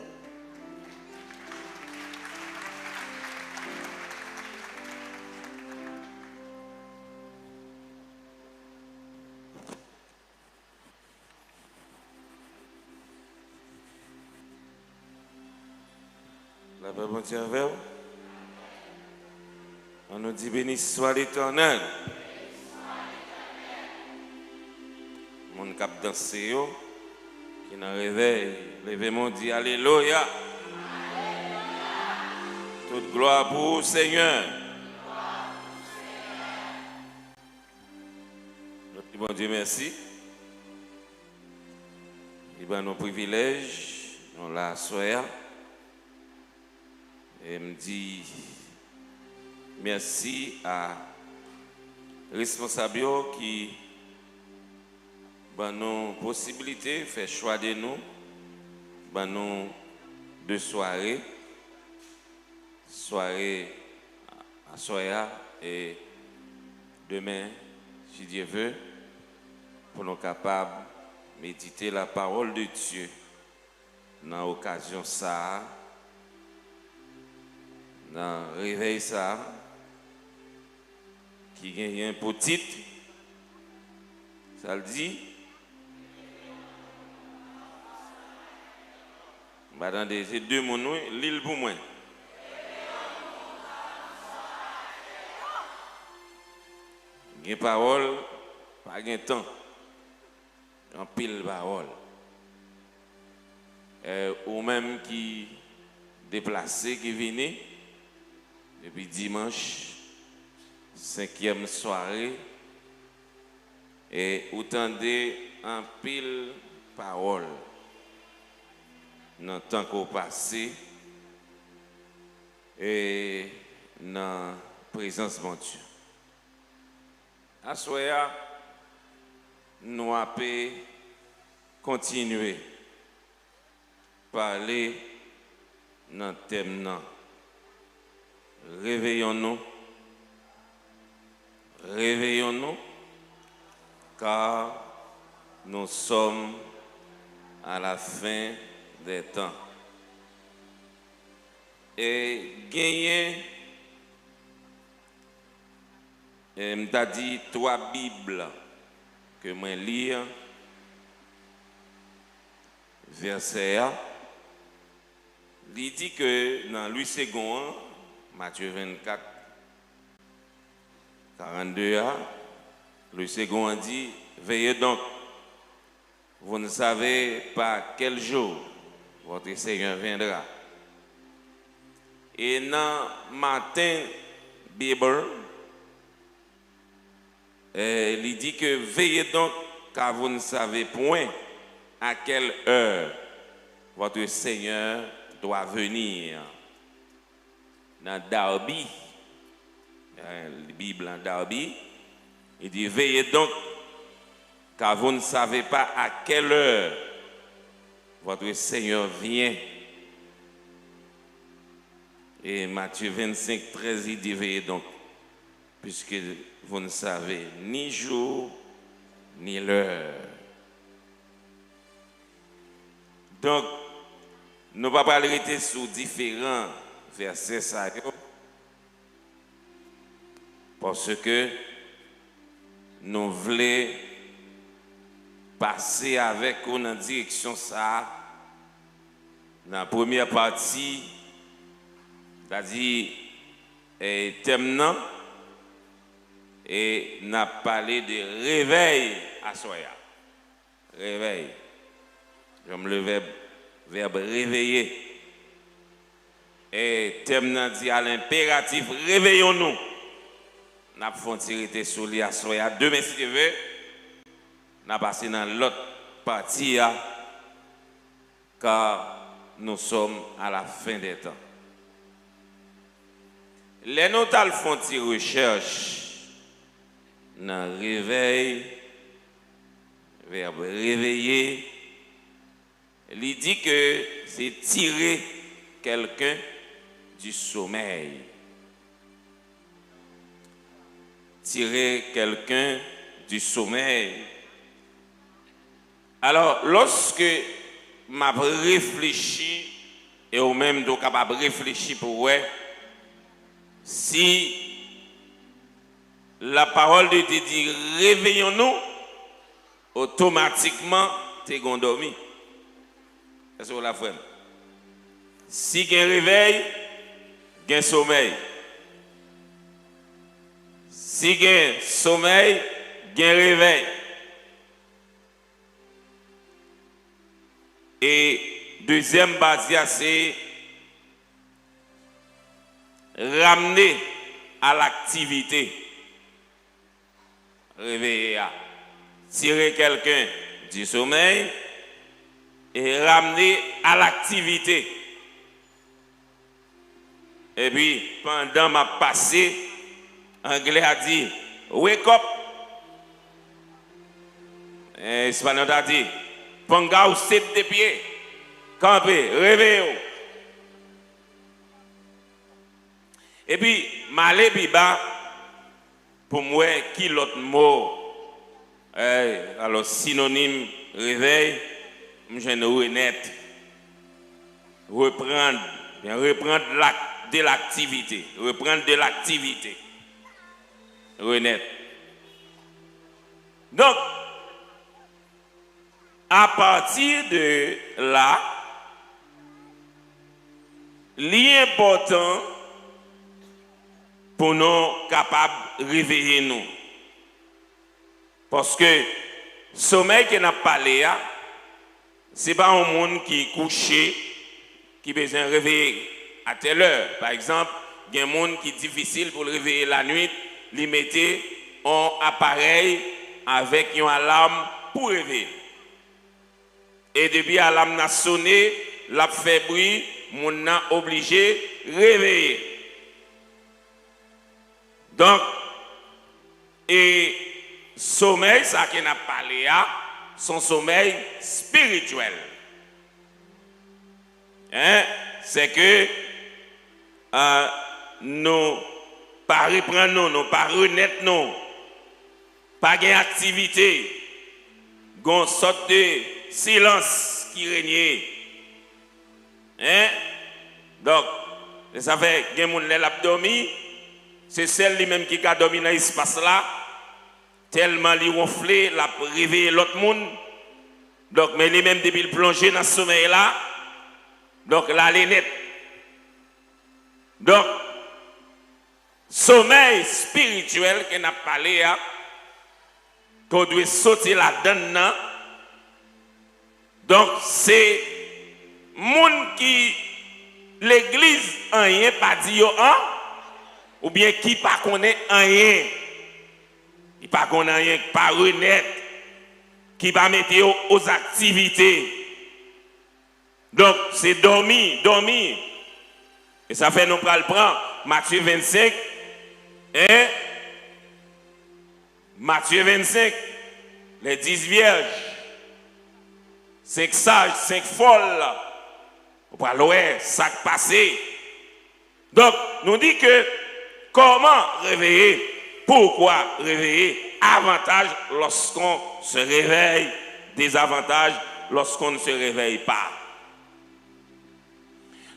Lapè Bondye avè w. Ann nou di, Béni soit l'Éternel. Moun k ap danse yo, ki nan revèy, leve men w, di, Alelouya. Tout glwa pou ou, Senyè. Nou di Bondye mèsi. Li ban nou privilèj, nou la aswè a. E m di mèsi a responsab yo ki ban nou posiblite fè chwa de nou, ban nou de sware, sware aswè a e demen, si Dye ve, pou nou kapab medite la parole de Dieu nan okazyon sa a, nan revèy sa a, ki genyen pou tit, sa l di, m pa tande, se de moun, wi, li l pou mwen. Gen pawòl, pa gen tan. Anpil pawòl. Eh, ou menm ki deplase, ki vini, Epi dimanch, senkyèm sware, e ou tande anpil pawòl nan tan ke w pase e nan prezans Bondye. Aswè a, nou ape kontinye pale nan tèm nan. Réveillons-nous, réveillons-nous, car nous sommes à la fin des temps. E genyen, e m ta di, twa Bib ke mwen li, vèsè a, li di ke nan Lwi Segon an, Matye vennkat, karannde a, Lwi Segon an di, Veillez donc, vous ne savez pas quel jour votre Seigneur viendra. E nan Matin Bible, eh, li di ke, Veillez donc, car vous ne savez point à quelle heure votre Seigneur doit venir. Nan Darby, eh, Bib lan Darby, li di, Veillez donc, car vous ne savez pas à quelle heure votre Seigneur vient. E Matye vennsenk trèz, li di, Veillez donc, puisque vous ne savez ni jour ni l'heure. Donk, nou pa pral rete sou diferan vèsè sa yo, paske nou vle pase avèk ou nan direksyon sa a, nan premyè pati, sètadi, e, tèm nan, e n ap pale de revèy aswè a. Réveil. J'aime le verbe, verbe réveiller. E tèm nan di à l'impératif, réveillons-nous. N ap fè yon ti rete sou li aswè a. Demen, si Dye vle, n a pase nan lòt pati a, car nous sommes à la fin des temps. Lè nou t al fè yon ti rechèch nan revèy, vèb reveye, li di ke se tirer quelqu'un du sommeil. Tirer quelqu'un du sommeil. Alò, lòske m ap reflechi, e ou menm tou w kapab reflechi pou w wè si la parole de Dieu dit, réveillons-nous, otomatikman, te gon dòmi. Èske w la, frè m? Si gen revèy, gen somèy. Si gen somèy, gen revèy. E dezyèm pati a, se ramener à l'activité. Reveye a. Tirer quelqu'un du sommeil et ramener à l'activité. Epi, pandan m ap pase, anglè a di, "Wake up!" Eh, espanyòl ta di, "Ponga usted de pie!" Kanpe, reveye w. Epi, m ale pi ba, pou m wè ki lòt mo, eh, alò, sinonim revèy, m jwenn renèt, reprendre, bien, reprendre l'ac-, de l'activité, reprendre de l'activité, renèt. Donk, à partir de là, li enpòtan pou nou kapab reveye nou. Paske somèy ke n ap pale a, se pa yon moun ki kouche, ki bezwen reveye a tèl è. Pa egzanp, Gen moun ki difisil pou l reveye lannuit, li mete yon aparèy avèk yon alam pou reveye l. E depi alam nan sone, l ap fè bri, moun nan oblije reveye. Donk, e somèy sa ke n ap pale a, se yon somèy espirityèl. Hein? Se ke, euh, nou pa reprann nou, nou pa renèt nou. Pa gen aktivite, gen yon sòt de silans ki renye. Hein? Donk, se sa fè gen moun lè l ap dòmi, se sèl li menm ki ka dòmi nan espas la, tèlman li wonfle, l ap reveye lòt moun. Donk, men li menm depi l plonje nan somèy la, donk, l ale nèt. Donk, somèy espirityèl ke n ap pale a, ke w dwe soti ladann nan. Donk, se moun ki legliz anyen pa di yo an, oubyen ki pa konnen anyen. Ki pa konnen anyen, ki pa renèt, ki pa mete yo aux activités. Donk, se dòmi, dòmi. E sa fè nou pral pran Matye vennsenk, hein? Matye vennsenk, les dix vierges, senk saj, senk fòl. Ou pral wè sa k pase. Donk, nou di ke comment réveiller, pourquoi réveiller, avantages lorsqu'on se réveille, désavantages lorsqu'on ne se réveille pas.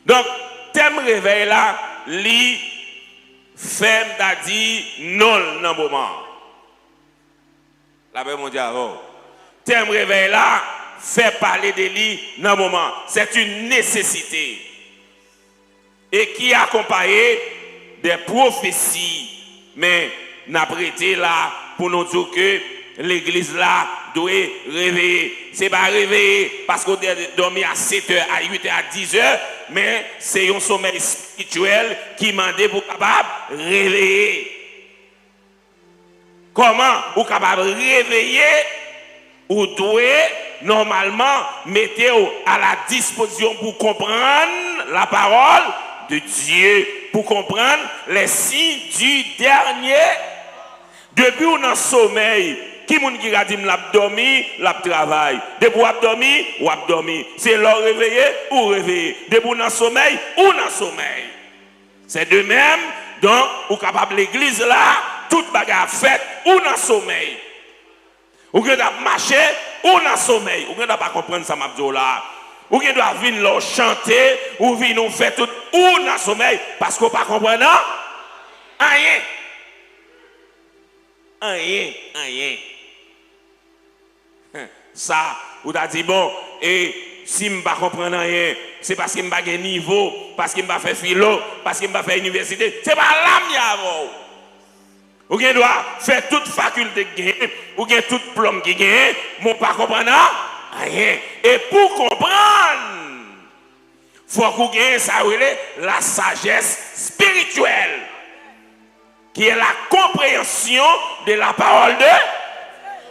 Donk, tèm revèy la, li fè m ta di non l nan moman an. Lapè Bondye avè w. Tèm revèy la fè pale de li nan moman an. C'est une nécessité. Et qui accompagne des prophéties. Men, n ap rete la pou nou di w ke legliz la dwe reveye. Se pa reveye paske w te dòmi a sèt è, a uit è, a diz è, men se yon somèy espirityèl ki mande pou w kapab reveye. Kòman ou kapab reveye? Ou dwe nòmalman mete w a la dispozisyon pou konprann la parole de Dieu, pou konprann les signes du dernier. Depi w nan somèy, ki moun ki ka di m l ap dòmi, l ap travay? Depi w ap dòmi, w ap dòmi. Se lè w reveye, ou reveye. Depi w nan somèy, ou nan somèy. C'est de même, donk, ou kapab legliz la, tout bagay ap fèt, ou nan somèy. Ou gen dwa ap mache, ou nan somèy. Ou gen dwa pa konprann sa m ap di w la. Ou gen dwa vin lè w chante, ou vin ou fè tout, ou nan somèy, paske w pa konprann an, anyen. Anyen, anyen. Sa, ou ta di, bon, e si m pa konprann anyen, se paske m pa gen nivo, paske m pa fè filo, paske m pa fè inivèsite. Se pa la m ye avè w. Ou gen dwa fè tout fakilte ki genyen, ou gen tout diplòm ki genyen, men w pa konprann an, anyen. E pou w konprann, fòk ou gen sa yo rele la sagesse spirituelle, qui est la compréhension de la parole de.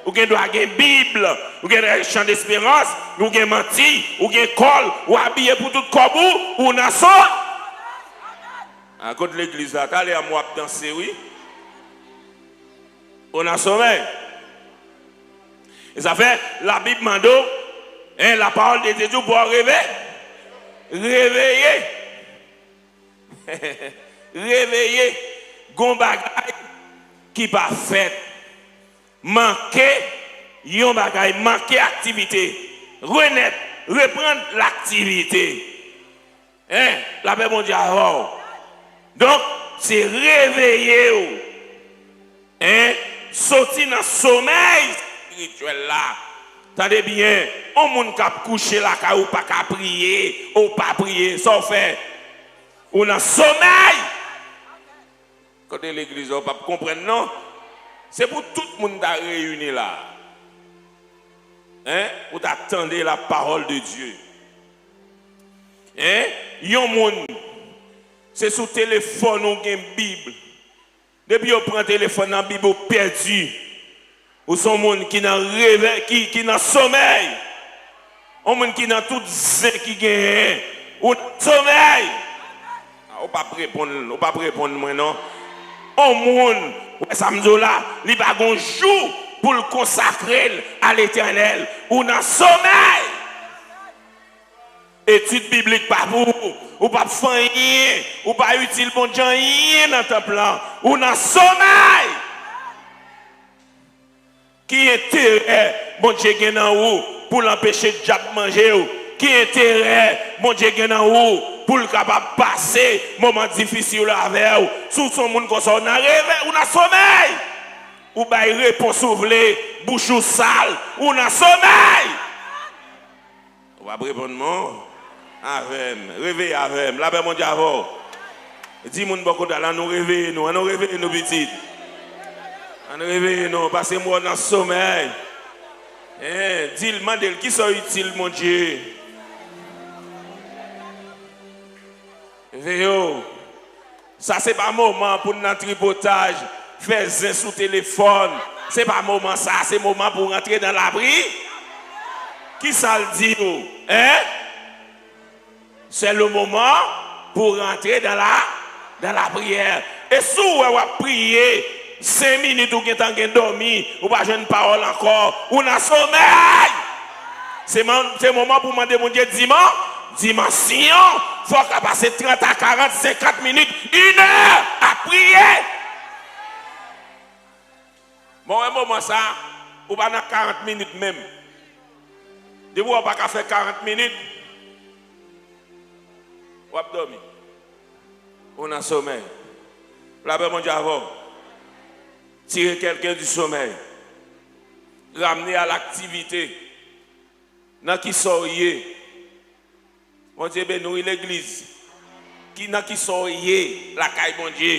Ou gen dwa gen Bib, ou gen chan desperans, ou gen manti, ou gen kòl, ou abiye pou tout kòb ou, ou nan so. A kot legliz la, talè a m w ap danse, wi. Ou nan somèy. E sa fè, Labib mande w, hein, la parole de Dieu di w pou w reve-, reveye. Reveye. Gon bagay ki pa fèt. Manke yon bagay, manke aktivite. Renèt, reprann laktivite. Hein, lapè Bondye avè w. Donk, se reveye w. Hein, soti nan somèy espirityèl la. Tande byen, yon moun k ap kouche lakay ou pa ka priye, ou pa priye, sa w fè? Ou nan somèy. Kote legliz la, ou p ap konprann non. Se pou tout moun ta reyini la. Hein? Pou ta tande la parole de Dieu. Hein? Yon moun Se sou telefòn ou gen Bib. Depi yo pran telefòn nan, Bib ou pèdi. Ou se yon moun ki nan revè, ki, ki nan somèy. Yon moun ki nan tout zen ki genyen. Ou nan somèy. Ah, ou p ap reponn, ou p ap reponn mwen non. Yon moun, ou wè sa m di w la, li pa gon jou pou l konsakre l a Letènèl. Ou nan somèy. Etid biblik pa pou ou. Ou p ap fè anyen. Ou pa itil Bondye anyen nan tanp lan. Ou nan somèy. Ki enterè Bondye gen nan ou pou l anpeche dyab manje w? Ki enterè Bondye gen nan ou pou l kapab pase moman difisil avè w? Si w se yon moun konsa, ou nan revè, ou nan somèy. Ou bay repons ou vle, bouch ou sal, ou nan somèy. Ou p ap reponn mwen avè m. Reveye avè m. Lapè Bondye avè w. Di moun bò kote w la, ann nou reveye nou. Ann nou reveye nou, pitit. Ann reveye nou. Paske m wè w nan somèy. Hein, di l, mande l, kisa w itil Bondye? Reveye w. Sa se pa moman pou n nan tripotaj, fè zen sou telefòn. Se pa moman sa, se moman pou w rantre nan lapri. Kisa l di w? Hein? C'est le moment pour rentrer dans la, dans la prière. E si w wè w ap priye, senk minit ou gentan gen dòmi, ou pa jwenn pawòl ankò, ou nan somèy. Se man-, se moman pou mande Bondye diman-, dimansyon. Fò w ka pase trant a karant, senkant minit, inè ap priye. Mwen wè moman sa, ou pa nan karant minit menm. Depi w pa ka fè karant minit, w ap dòmi. Ou nan somèy. Lapè Bondye avè w. Tirer quelqu'un du sommeil. Ramener à l'activité. Nan kisa w ye? Bondye beni w wi legliz. Ki, nan kisa w ye lakay Bondye?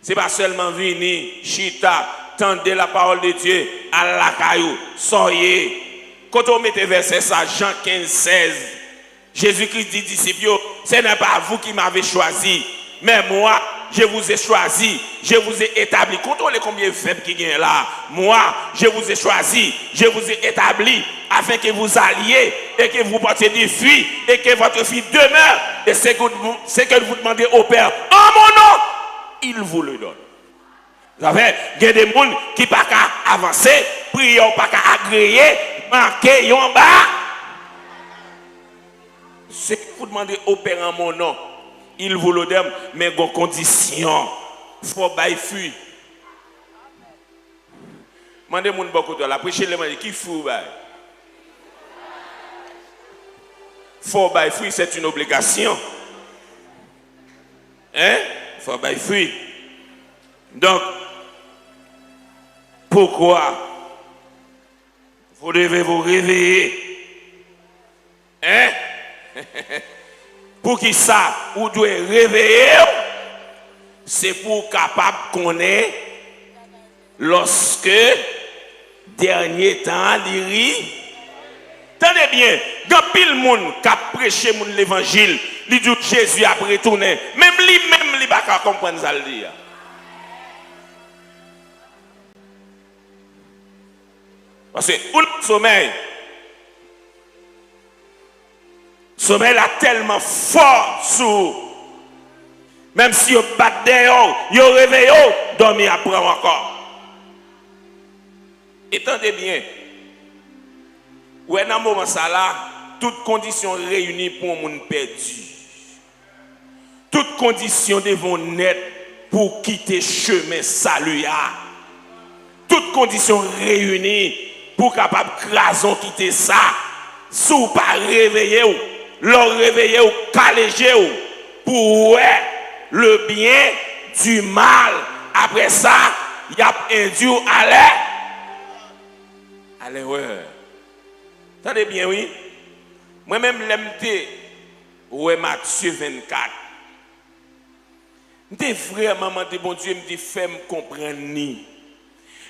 Se pa sèlman vini, chita, tande la parole de Dieu, al lakay ou. Sa w ye? Kote w mete vèsè sa, Jan kenz sèz? Jezikri di disip yo, Ce n'est pas vous qui m'avez choisi, mais moi, je vous ai choisi, je vous ai établi. Kontwole konbyen vèb ki genyen la. Moi, je vous ai choisi, je vous ai établi, afin que vous alliez et que vous portiez du fruit et que votre fruit demeure. Et ce que vous, ce que vous demandez au Père en mon nom, il vous le donne. Sa fè, gen de moun ki pa ka avanse, priyè w pa ka agreye, make yon ba. Ce que vous demandez au Père en mon nom, il vous le donne, men gon kondisyon. Fò w bay fwi. Mande moun bò kote w la, preche lè mande, ki fwi w bay? Fò w bay fwi, c'est une obligation. Hein? Fò w bay fwi. Donc, pourquoi vous devez vous réveiller? Hein? Poukisa ou dwe reveye w? Se pou w kapab konnen lòske dènye tan an li ri. Tande byen, gen anpil moun k ap preche moun levanjil, li di w Jezi ap retounen, men li menm li pa ka konprann sa l di a. Paske ou nan somèy. Somèy la tèlman fò sou ou. Menm si yo bat dèyè w, yo reveye w, dòmi ap pran w ankò. E tande byen. Ou wè nan moman sa la, tout kondisyon reyini pou yon moun pèdi. Tout kondisyon devon nèt pou w kite chemen sali a. Tout kondisyon reyini pou w kapab kraze w kite sa. Si w pa reveye w, lè w reveye w, kale je w pou w wè le bien du mal. Apre sa, y ap endui w a lè, a lè wè. Tande byen, wi. Mwen menm, lè m te wè Matye vennkat, m te vrèman mande Bondye, m di, fè m konprann li.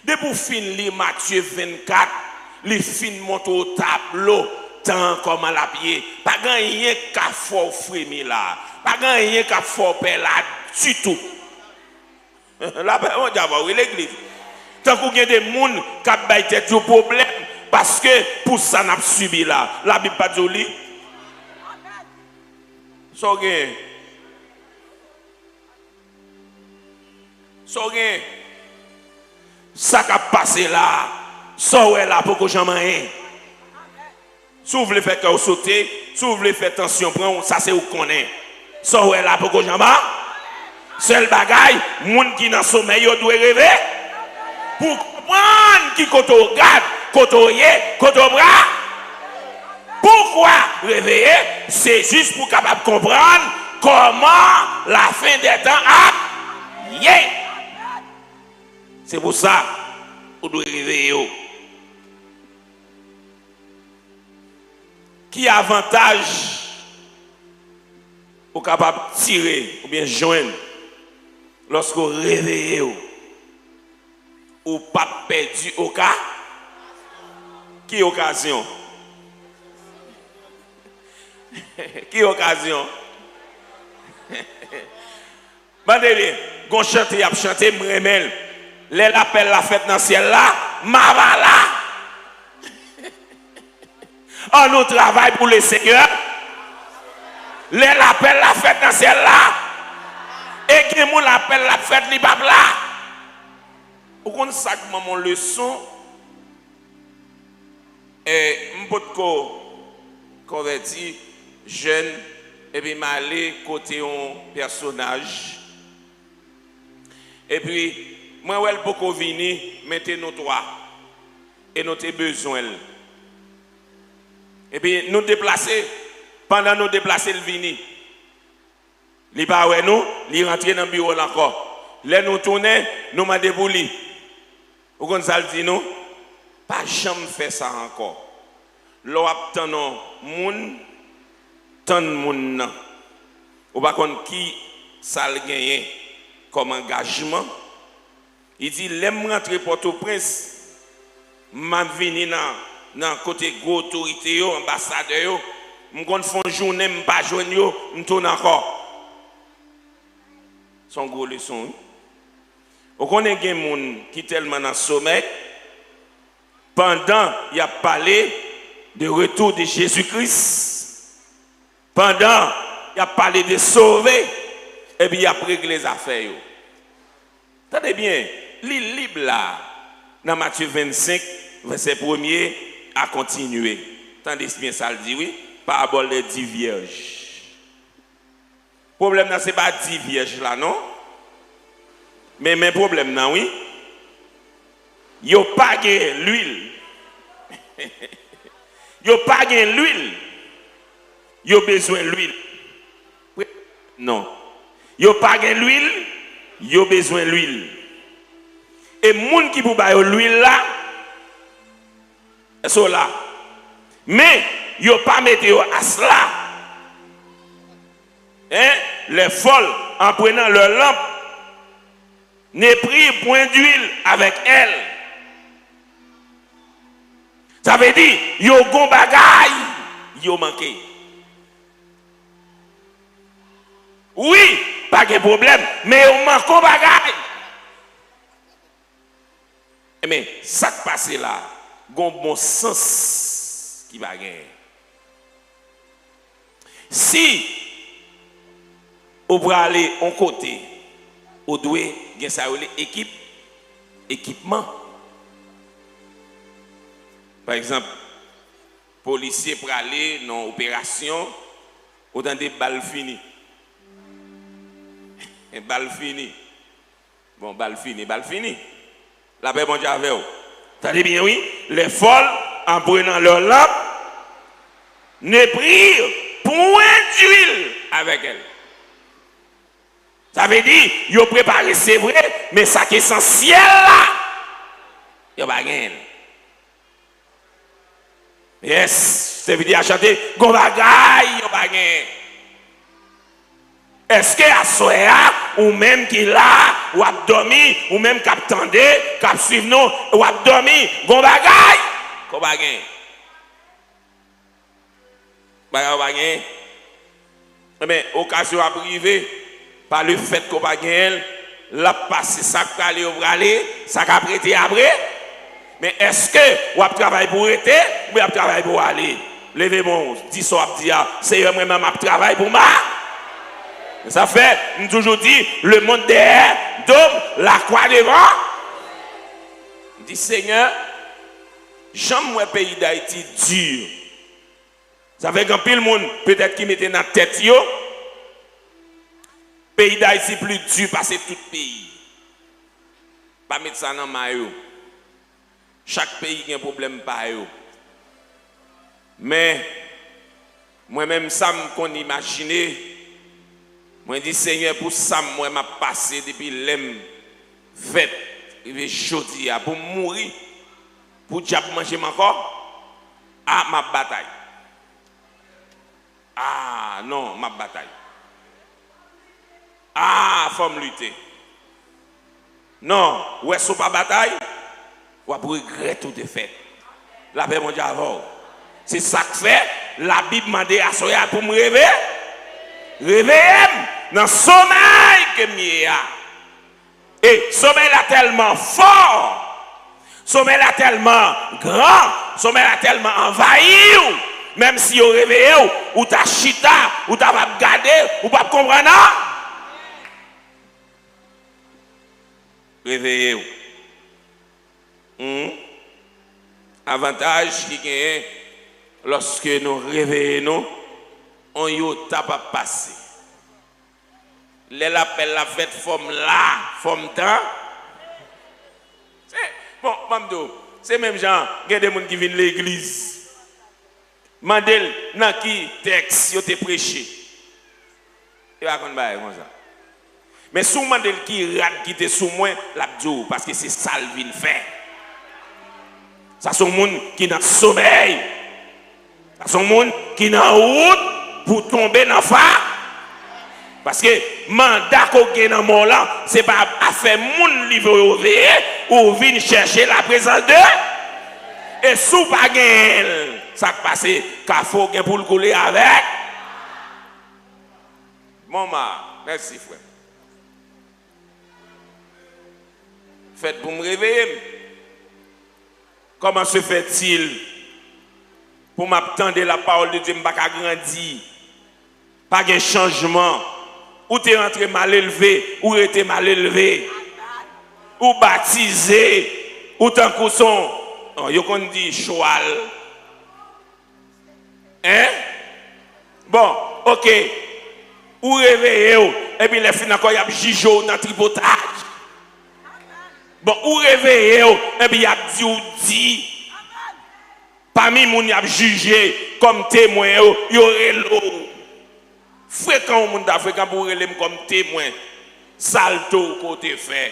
Depi w fin li Matye vennkat, li fin montre w tablo, tan kòman l ap ye. Pa gen anyen k ka fè w fremi la. Pa gen anyen k ap fè w pè la ditou. Lapè Bondye avè w, wi, legliz. Tankou gen de moun k ap bay tèt yo pwoblèm paske pou sa n ap sibi la. Labib pa di w li? Sa w gen? Sa w gen? Sa k ap pase la a, sa w wè la poko janm anyen. Si w vle fè kè w sote, si w vle fè tansyon pran w, sa se ou k konnen. Sa w wè la poko janm anyen. Sèl bagay, moun ki nan somèy yo dwe reve pou konprann ki kote w gad, kote w ye, kote w pral. Poukwa reveye? Se jis pou w kapab konprann kòman lafen dè tan ap ye. Se pou sa, ou dwe reveye w. Ki avantaj ou kapab tire oubyen jwenn lòske w reveye w? Ou p ap pèdi oka? Ki okazyon? Ki okazyon? Tande byen, gon chante y ap chante, m renmen l. Lè lapèl la fèt nan syèl la, m ava la. Annou travay pou Lesenyè. Lè lapèl la fèt nan syèl la, e gen moun lapèl la fèt, li p ap la. Ou konn sa k ban m yon leson? E, m potko konvèti, jèn, epi m ale kote yon pèsonaj. Epi, mwen wè l poko vini, men te nou twa. E nou te bezwen l. Epi, nou deplase. Pandan nou deplase, l vini. Li pa wè nou, li rantre nan biwo l ankò. Lè nou tounen, nou mande pou li. Ou konn sa l di nou? Pa janm fè sa ankò. Lè w ap tann yon moun, tann moun nan. Ou pa konn ki sa l genyen kòm angajman. Li di, lè m rantre Pòtoprens, m ap vini nan, nan kote gwo otorite yo, anbasadè yo, m konn fè yon jounen m pa jwenn yo, m tounen ankò. Se yon gwo leson, wi. Ou konnen gen moun ki tèlman nan somèy, pandan y ap pale de retour de Jezi Kris, pandan y ap pale de sove, epi y ap regle zafè yo. Tande byen, li lib la nan Matye vennsenk, vèsè premye a kontinye. Tande byen sa l di, wi, parabòl dè dis vyèj. Pwoblèm nan se pa dis vyèj la, non. Men, men pwoblèm nan, wi. Yo pa gen lwil. Yo pa gen lwil. Yo bezwen lwil. Non. Yo pa gen lwil, yo bezwen lwil. E moun ki pou ba yo lwil la, èske w la? Men, yo pa mete yo asla. Hein? Les folles, en prenant leur lampe, ne prirent point d'huile avec elle. Sa vle di, yo gon bagay, yo manke. Wi, pa gen pwoblèm, men yo manke yon bagay. Enben, sa k pase la, gon bon sans ki pa genyen. Si ou prale yon kote, ou dwe gen sa yo rele ekip, ekipman. Pa egzanp, polisye prale nan yon operasyon, ou tande bal fini. Bal fini. Bon, bal fini, bal fini. Lapè Bondye avè w. Tande byen, wi. Les folles, en prenant leur lampe, ne prirent point d'huile avec elle. Sa vle di, yo prepare, se vre, men sa ki esansyèl la, yo pa genyen l. Yes, sèvitè a chante, gon bagay yo pa genyen. Èske aswè a, ou menm ki la, w ap dòmi, ou menm k ap tande, k ap swiv nou, w ap dòmi, gon bagay ke w pa genyen? Bagay ou pa genyen. Ebyen, okazyon ap rive, pa le fèt ke w pa genyen l, l ap pase. Sa k prale yo prale, sa k ap rete ap re. Men èske w ap travay pou w rete, oubyen w ap travay pou w ale? Leve men w, di sa w ap di a, Senyè, mwen menm m ap travay pou m a. Sa fè, m toujou di, lemonn dèyè do m, lakwa devan. M di, Senyè, jan m wè peyi Dayiti di, sa fè gen anpil moun, petèt, ki mete nan tèt yo, peyi Dayiti pli di pase tout peyi. Pa met sa nan men yo. Chak peyi gen pwoblèm pa yo. Men, mwen menm, sa m konn imajine, mwen di, Senyè, pou sa m wè m ap pase depi lè m fèt, rive jodi a, pou m mouri, pou dyab manje m ankò, a, m ap batay. A, non, m ap batay. A, fò m lite. Non, ou wè, si w pa batay, w ap regrèt ou te fèt. Lapè Bondye avè w. Se sa k fè Labib mande aswè a pou m reve-, reveye m nan somèy ke m ye a. E somèy la tèlman fò, somèy la tèlman gran, somèy la tèlman anvayi w, menm si yo reveye w, ou ta chita, ou ta p ap gade, ou p ap konprann, non? Reveye w. Hmm? Avantaj ki genyen lòske nou reveye nou, on yota p ap pase. Lè lapèl la fèt, fò m la, fò m tan. Se, bon, ban m di w, se menm jan, gen de moun ki vin legliz. Mande l nan ki tèks yo te preche. Li pa konn bagay konsa. Men si w mande l ki rad ki te sou mwen, l ap di w, paske se sa l vin fè. Sa se yon moun ki nan somèy. Sa se yon moun ki nan wout pou tonbe nan fa. Paske manda ke w gen nan men w lan, se pa afè moun li voye w veye, ou vin chèche laprezans de. E si w pa genyen l, sa k pase, kafou gen pou l koule avèk. Bon, ma, mèsi, frè. Fèt pou m reveye m. Comment se fait-il pou m ap tande la parole de Dieu, m pa ka grandi? Pa gen chanjman. Ou te rantre malelve, ou rete malelve. Ou batize, ou tankou son, oh, yo konn di chwal. Hein? Bon, oke. Ou reveye w, epi lè fin ankò, y ap jije w nan tripotaj. Bon, ou reveye w, epi y ap di w di. Pami moun y ap jije kòm temwen yo, yo rele w. Frekan yon moun ta frekan pou rele m kòm temwen. Salte w ke w te fè.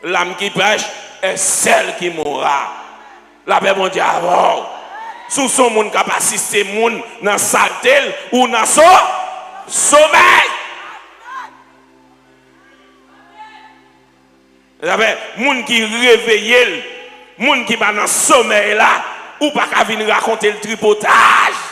L'âme qui prêche est celle qui mourra. Lapè Bondye avè w. Si w se yon moun k ap asiste moun nan salte l, ou nan so-, somèy. Sa fè, moun ki reveye l, moun ki pa nan somèy la, ou pa ka vin rakonte l tripotaj.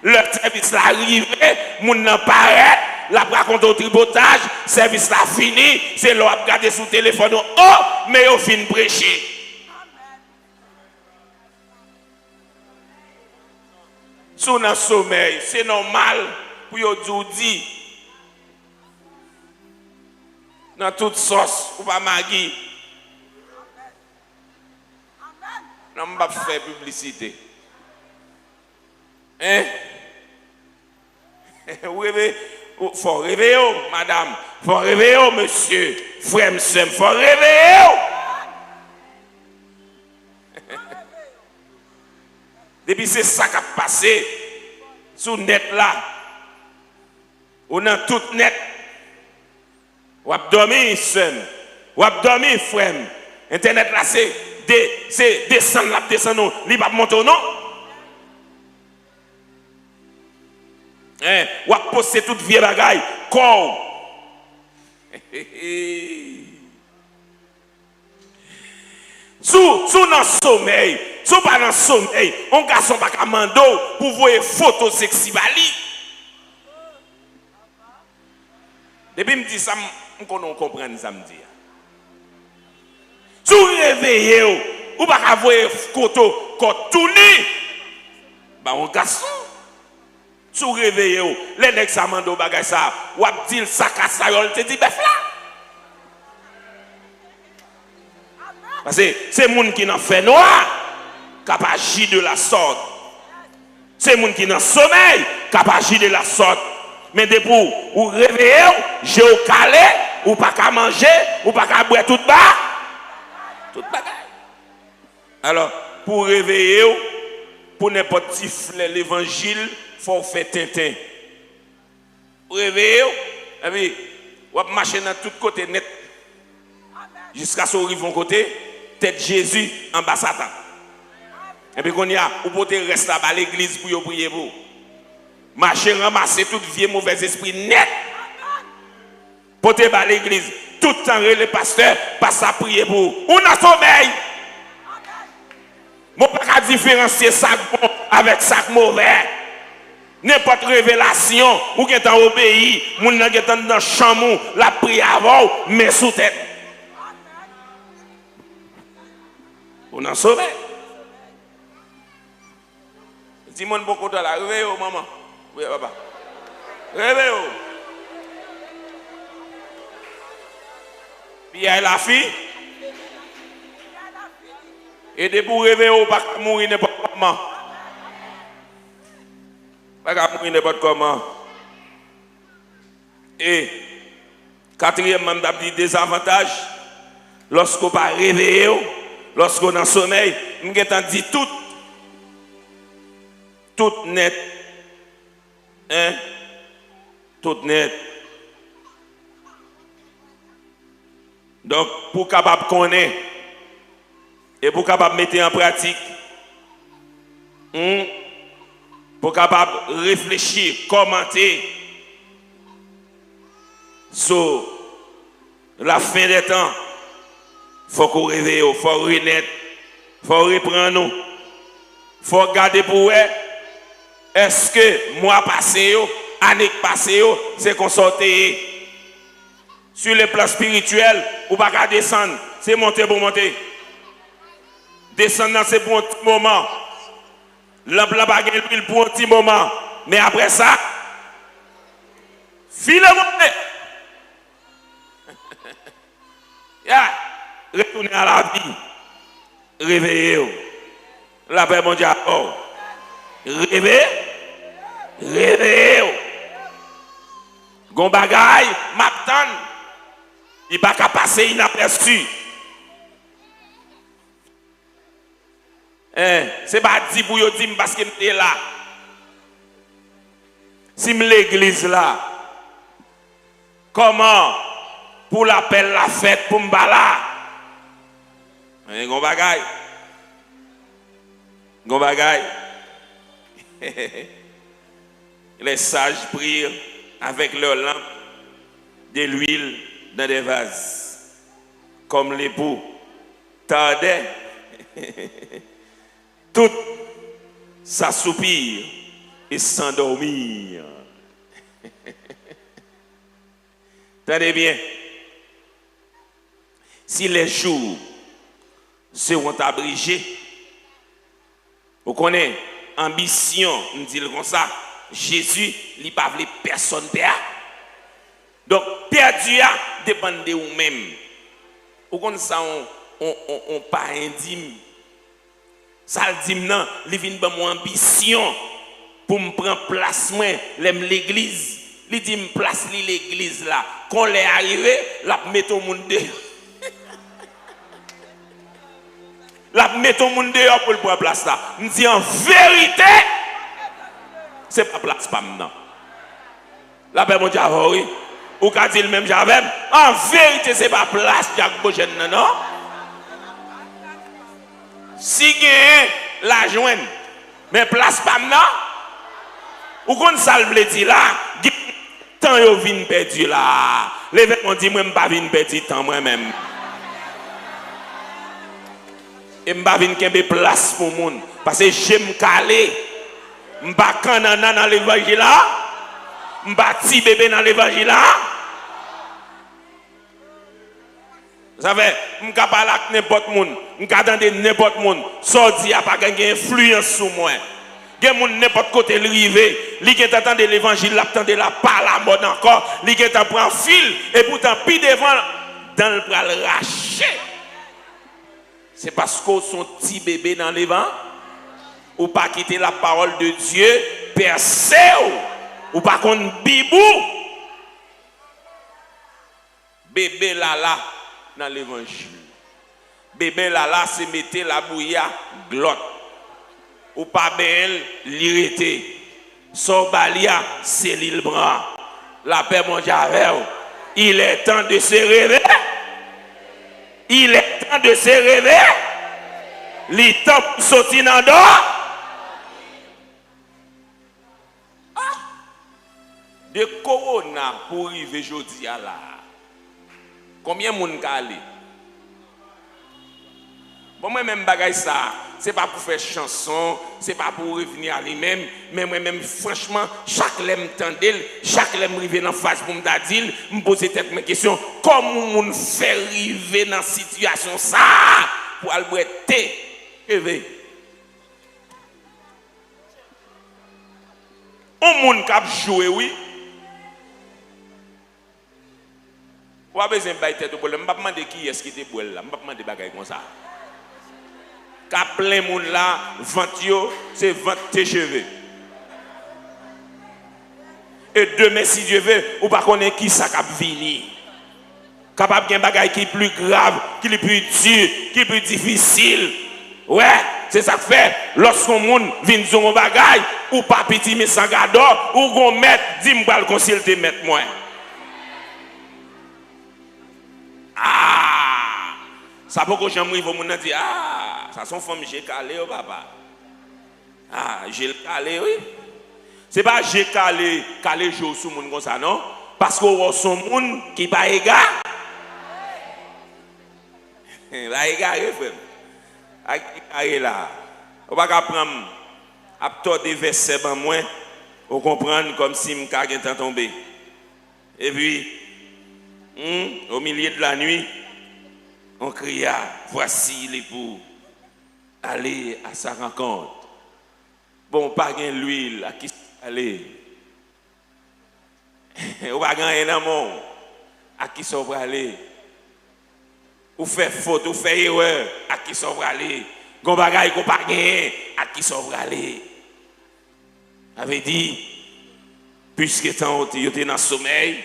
Lè sèvis la rive, moun nan parèt, l ap rakonte w tripotaj, sèvis la fini, se lè w ap gade sou telefòn ou, o, men yo fin preche. Si w nan somèy, se nòmal pou yo di w di. Nan tout sòs, ou pa magi. Non, m p ap fè piblisite. Hein? Ou reve-, ou, fò w reveye w, madanm. Fò w reveye w, mesye. Frè m, sè m, fò w reveye w. Depi se sa k ap pase sou nèt la, ou nan tout nèt, w ap dòmi, sè m, w ap dòmi, frè m. Entènèt la se de-, se desann l ap desann ou, li p ap monte w non. Hein, w ap poste tout vye bagay, kò w. Si w, si w nan somèy, Si w pa nan somèy, yon gason pa ka mande w pou voye foto seksi ba li. Depi m di sa, m, m konnen w konprann sa m di a. Si w reveye w, ou pa ka voye foto kò w tou ni ba yon gason. Si w reveye w, lè nèg sa mande w bagay sa, w ap di l sa kasayòl te di bèf la. Paske se moun ki nan fènwa k ap aji de la sòt. Se moun ki nan somèy k ap aji de la sòt. Men depi w reveye w, je w kale, ou pa ka manje, ou pa ka bwè tout ba, tout bagay. Alò, pou w reveye w, pou nenpòt ti flè levanjil, fò w fè tenten. Ou reveye w, epi w ap mache nan tout kote nèt, jiskaske w rive yon kote, tèt Jezi anba Satan. Epi kounye a, ou pote rès la ba legliz pou yo priye pou ou. Mache ranmase tout vye movèzespri nèt. Pote ba legliz. Tout tan rele pastè, pastè ap priye pou ou. Ou nan somèy. Men w pa ka diferansye sa k bon avèk sa k movè. Nenpòt revelasyon, ou gentan obeyi, moun nan gentan nan chanm ou, l ap priye avè w, men sou tèt. Ou nan somèy. Timoun poko dòmi la, reveye w, manman. Wi, papa. Reveye w. Piyay la fini. E depi w reveye w, ou pa ka mouri nenpòt kòman. Pa ka mouri nenpòt kòman. E katriyèmman, m t ap di dezavantaj, lòske w pa reveye w, lòske w nan somèy, m gentan di tout, tout nèt, en, tout nèt. Donk, pou w kapab konnen e pou w kapab mete an pratik, hmm, pou w kapab reflechi, kòmante sou la fin des temps, fòk ou reveye w, fò w renèt, fò w reprann ou, fò w gade pou w wè, èske mwa pase yo, ane k pase yo, se konsa w te ye. Sur le plan spirituel, ou pa ka desann, se monte pou w monte. Desann nan se pou yon ti moman. Lanp lan pa gen lwil pou yon ti moman. Men apre sa, file monte. Ya, retounen a la vi. Reveye w. Lapè Bondye avè w. Reve, reveye w. Gon bagay m ap tann. Li pa ka pase inapèsi. En, se pa di pou yo di m paske m te la. Si m legliz la, kòman pou lapèl la fèt pou m pa la? Men gon bagay. Gon bagay. Les sages prirent avec leurs lampes de l'huile dans des vases, comme l'époux tardait, tous s'assoupirent et s'endormirent. Tande byen. Si les jours seront abrégés, ou konnen, anbisyon, m di l konsa, Jezi, li pa vle pèsonn pè a. Donk, pèdi a depann de ou menm. Ou konn sa, on, on, on, on payen di m, sa l di m nan, li vin ban m yon anbisyon pou m pran plas mwen lè m legliz. Li di m plas li legliz la. Kon lè a rive, l ap mete yon moun deyò. L ap mete yon moun deyò pou l pran plas la. M di an verite, se pa plas pa m nan. Lapè Bondye avè w, wi. Ou ka di l menm jan avè m. An verite, se pa plas Dyak Bojèn nan, non. Si genyen, l a jwenn. Men plas pa m nan, ou konn sa l vle di la? Gen tan yo vin pèdi la. Leve men w di, mwen, m pa vin pèdi tan mwen menm. E m pa vin kenbe plas pou moun. Paske je m kale. M pa kannannan nan levanjil la. M pa ti bebe nan levanjil la. Sa fè, m ka pale ak nenpòt moun, m ka tande nenpòt moun. Sa w di a pa gen, gen enfliyans sou mwen. Gen moun nenpòt kote l rive, li gentan tande levanjil, l ap tande l ap pale a mòd ankò, li gentan pran fil, epoutan pi devan, dan l pral rache. Se paske w se yon ti bebe nan levan, ou pa kite la parole de Dieu pèse w, ou pa konn Bib ou. Bebe lala nan levanjil. Bebe lala se mete labouyi a glòt. Ou pa benyen l, li rete. Sa w ba li a, se li l pran. Lapè Bondye avè w. Il est temps de se réveiller. Il est temps de se réveiller. Li tan pou soti nan dò. Ah! De kowona pou rive jodi a la a, konbyen moun k ale? Bon, mwen menm bagay sa, se pa pou fè chanson, se pa pou revni a li menm, men mwen menm, franchman, chak lè m tande l, chak lè m rive nan faz pou m ta di l, m poze tèt mwen kesyon, kòman yon moun fè rive nan sitiyasyon sa a pou al bwè te cheve? On moun k ap jwe, wi. Ou pa bezwen bay tèt ou pwoblèm. M p ap mande kiyès ki te bwè l la. M p ap mande bagay konsa. Ka plen moun la, vant yo, se vant te cheve. E demen, si Dye ve, ou pa konnen ki sa k ap vini. Kapab gen bagay ki pli grav, ki pli di, ki pli difisil. Wè, se sa k fè, lòske yon moun vin di w yon bagay, ou pa pitimi san gadò, ou gon mèt, di m pral konsilte mèt mwen. Ah! Sa poko janm rive w, moun nan di, ah, sa se yon fanm je kale, o papa. Ah, je l kale, wi. Se pa je kale, kale je w sou moun konsa, non. Paske w wè w se yon moun ki pa ega. Pa egare, frè m. Pa egare la. Ou pa ka pran m, ap tòde vèsè ban mwen, ou konprann, kòmsi m ka gentan tonbe. Epi, hmm, au milieu de la nuit, on cria, voici l'époux, allez à sa rencontre. Bon, ou pa gen lwil, ak kisa w prale? Ou pa gen anyen nan men w, ak kisa w prale? Ou fè fot, ou fè erè, ak kisa w prale? Gon bagay ke w pa genyen, ak kisa w prale? Sa vle di, piske tan yo te, yo te nan somèy,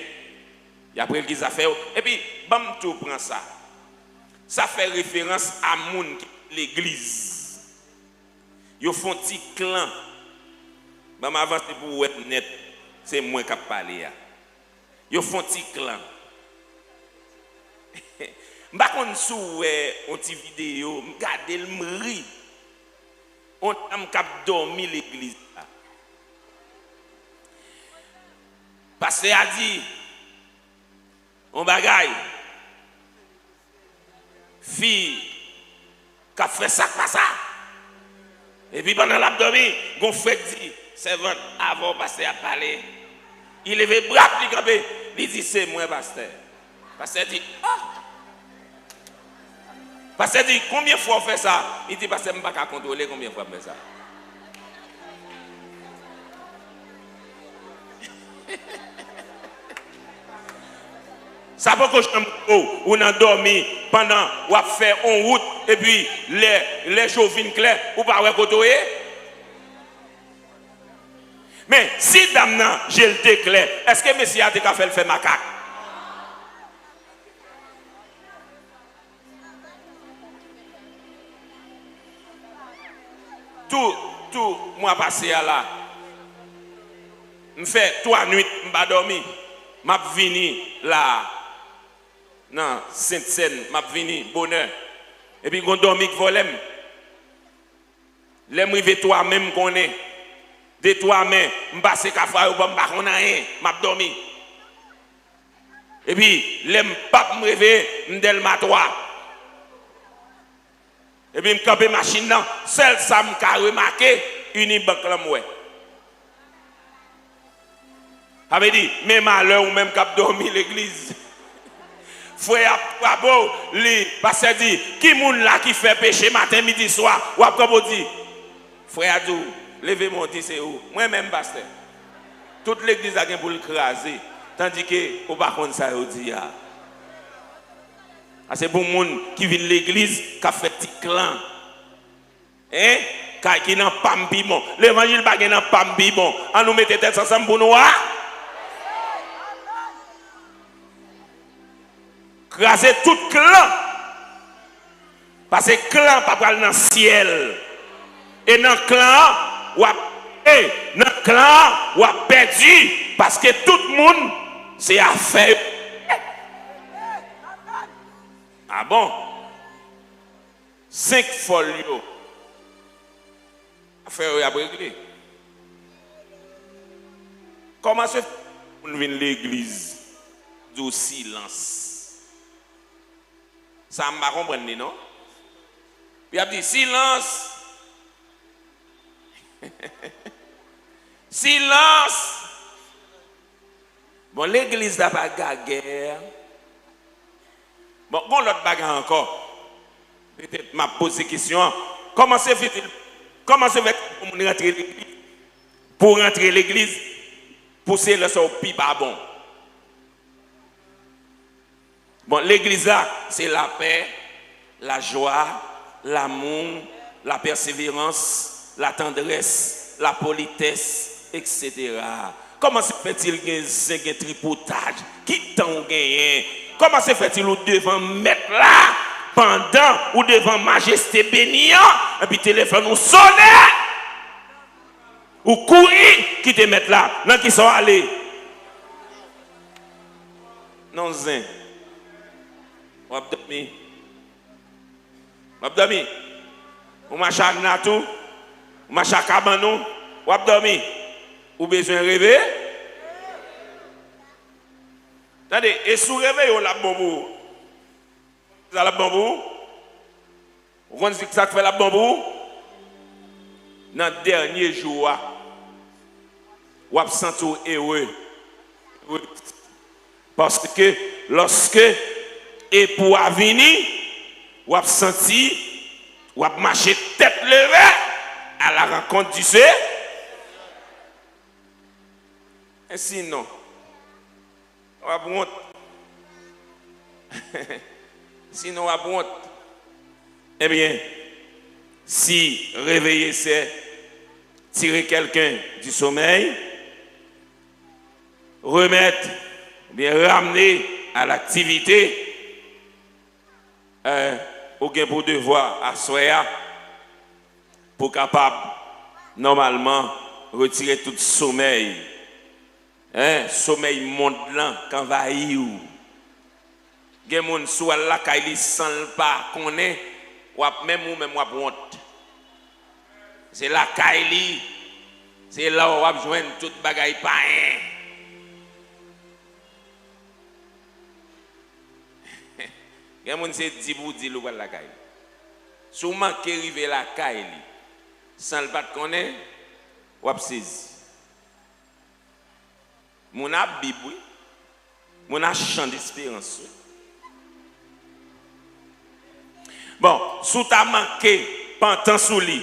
y ap regle zafè yo. Epi, ban m tou pran sa. Sa fè referans a moun ki legliz. Yo fè yon ti klan. Ban m avanse pou w wè nèt. Se mwen k ap pale a. Yo fè yon ti klan. M pa konn si w wè yon ti videyo, m gade l, m ri. Yon dam k ap dòmi legliz la. Pastè a di yon bagay. Fi k ap fè sa k pa sa. Epi pandan l ap dòmi, gon frè k di, sèvant, avan pastè a pale, li leve bra l, li kanpe, li di, se mwen, pastè. Pastè di, ah! Pastè di, konbyen fwa w fè sa? Li di, pastè, m pa ka kontwole konbyen fwa m fè sa. Sa poko janm rive w, ou nan dòmi pandan w ap fè on wout, epi lè, lè je w vin klè, ou pa wè kote w ye? Men, si dam nan je l te klè, èske mesye a te ka fè l fè makak? Tou, tou mwa pase a la, m fè twa nwit m pa dòmi. M ap vini la a, nan Sentsèn, m ap vini bonè. Epi gon dòmi k vòlè m. Lè m rive twa men, m konnen. De twa men, m pase Kafou Ayewopò, m pa konn anyen. M ap dòmi. Epi, lè m pap m reveye, m Dèlma twa. Epi m kanpe machin nan, sèl sa m ka remake, Unibank lan m wè. Sa vle di, men malè ou menm k ap dòmi legliz. Frè a ap frape w, li, pastè di, "Ki moun la ki fè peche maten, midi, swa?" W ap kanpe w di, frè a di w, "Leve men w, di se ou." "Mwen menm, pastè." Tout legliz la gen pou l kraze, tandike ou pa konn sa yo di a. A se pou moun ki vin legliz, k ap fè ti klan. Hein? Kay ki nan pa m pi bon. Levanjil pa gen nan pa m pi bon. An nou mete tèt ansanm pou nou a. Kraze tout klan. Paske klan pa pral nan syèl. E nan klan an, w ap, e, nan klan an, w ap pèdi. Paske tout moun, se afè yo. A bon? Senk fòl yo. Afè yo y ap regle. Kòman se fè moun vin legliz, di w silans? Sa m pa konprann li non. Y ap di, "Silans! Silans!" Bon, legliz la pa gagè. Bon, gon lòt bagay ankò. Petèt m ap poze kesyon an. Kòman se fè, kòman se fè pou moun rantre legliz? Pou w rantre legliz, pou se lè sa w pi pa bon. Bon, legliz la, se lapè, lajwa, lamou, lapèseverans, latandrès, lapolitès, etsetera. Kòman se fè-t-il gen zen, gen tripotaj? Ki tan w genyen? Kòman se fè-t-il ou devan Mèt la, pandan ou devan Majeste beni an, epi telefòn ou sonnen? Ou kouri kite Mèt la. Nan kisa w ale? Nan zen. W ap dòmi. W ap dòmi. Ou mache ak nat ou, ou mache ak kabann ou, w ap dòmi. Ou bezwen reve? Tande, e si w reveye w, l ap bon pou ou. Sa l ap bon pou ou? Ou konn sa k fè l ap bon pou ou? Nan dènye jou a, w ap santi w ere. Paske lòske epou a vini, w ap santi w ap mache tèt leve à la rencontre du Seigneur. E sinon, w ap wont. Sinon, w ap wont. Ebyen, si réveiller c'est tirer quelqu'un du sommeil, remettre, oubyen ramener à l'activité, eh, ou gen pou devwa aswè a, pou kapab, nòmalman, retire tout somèy, hein, somèy mond lan k anvayi w. Gen moun, si w al lakay li san l pa konnen, w ap, menm ou menm, w ap wont. Se lakay li, se la w ap jwenn tout bagay payen. Gen moun se di pou di l ou pral lakay li. Si w manke rive lakay li san l pa t konnen, w ap sezi. Moun a Bib, wi. Moun a Chan Desperans, wi. Bon, si w ta manke pantan sou li,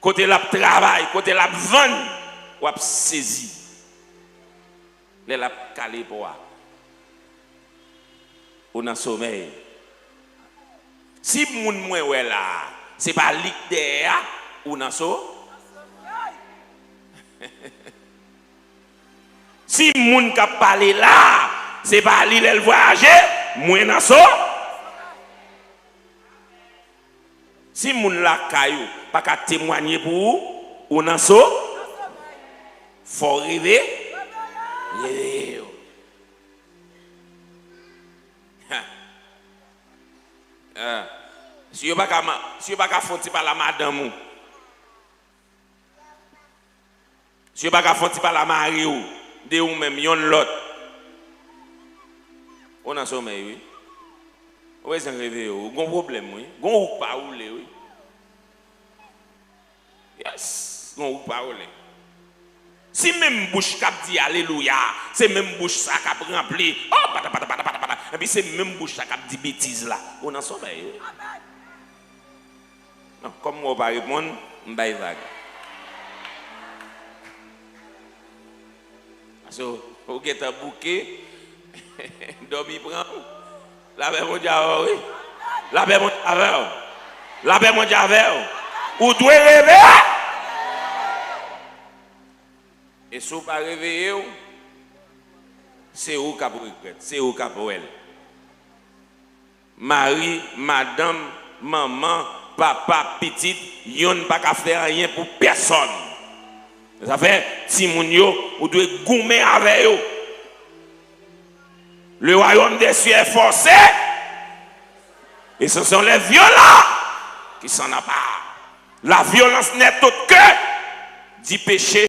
kote l ap travay, kote l ap vann, w ap sezi. Lè l ap kale po a. Ou nan somèy. Si moun mwen wè la a, se pa li k dèyè a, ou nan so-, si moun k ap pale la a, se pa li lè l vwayaje, mwen nan so-, Si moun lakay ou pa ka temwanye pou ou, ou nan so-, fò w reve, reveye yo. Ha. Ah. Si yo pa ka ma-, si yo pa ka fè yon ti pale a madanm ou, si yo pa ka fè yon ti pale a mari w, de ou menm, yonn lòt, ou nan somèy, wi. Ou bezwen reveye w. Ou gon pwoblèm, wi. Gon ou k pa woule, wi. Yes. Gon ou k pa woule. Si menm bouch k ap di alelouya, se menm bouch sa k ap ranpli, oh, pata, pata, pata, pata, pata, epi se menm bouch sa k ap di betiz la, ou nan somèy, wi. Non, kòm mwen w pa reponn, m bay vag. Paske w gentan bouke, dòmi pran w. Lapè Bondye avè w, wi. Lapè Bondye avè w. Lapè Bondye avè w. Ou dwe reveye. E si w pa reveye w, se ou k ap regrèt, se ou k ap wè l. Mari, madanm, manman, papa, pitit, yonn pa ka fè anyen pou pèsòn. Sa fè, timoun yo, ou dwe goumen avè yo. Le royaume des cieux est forcé, et ce sont les violents qui s'en emparent. La violence n'est autre que du péché.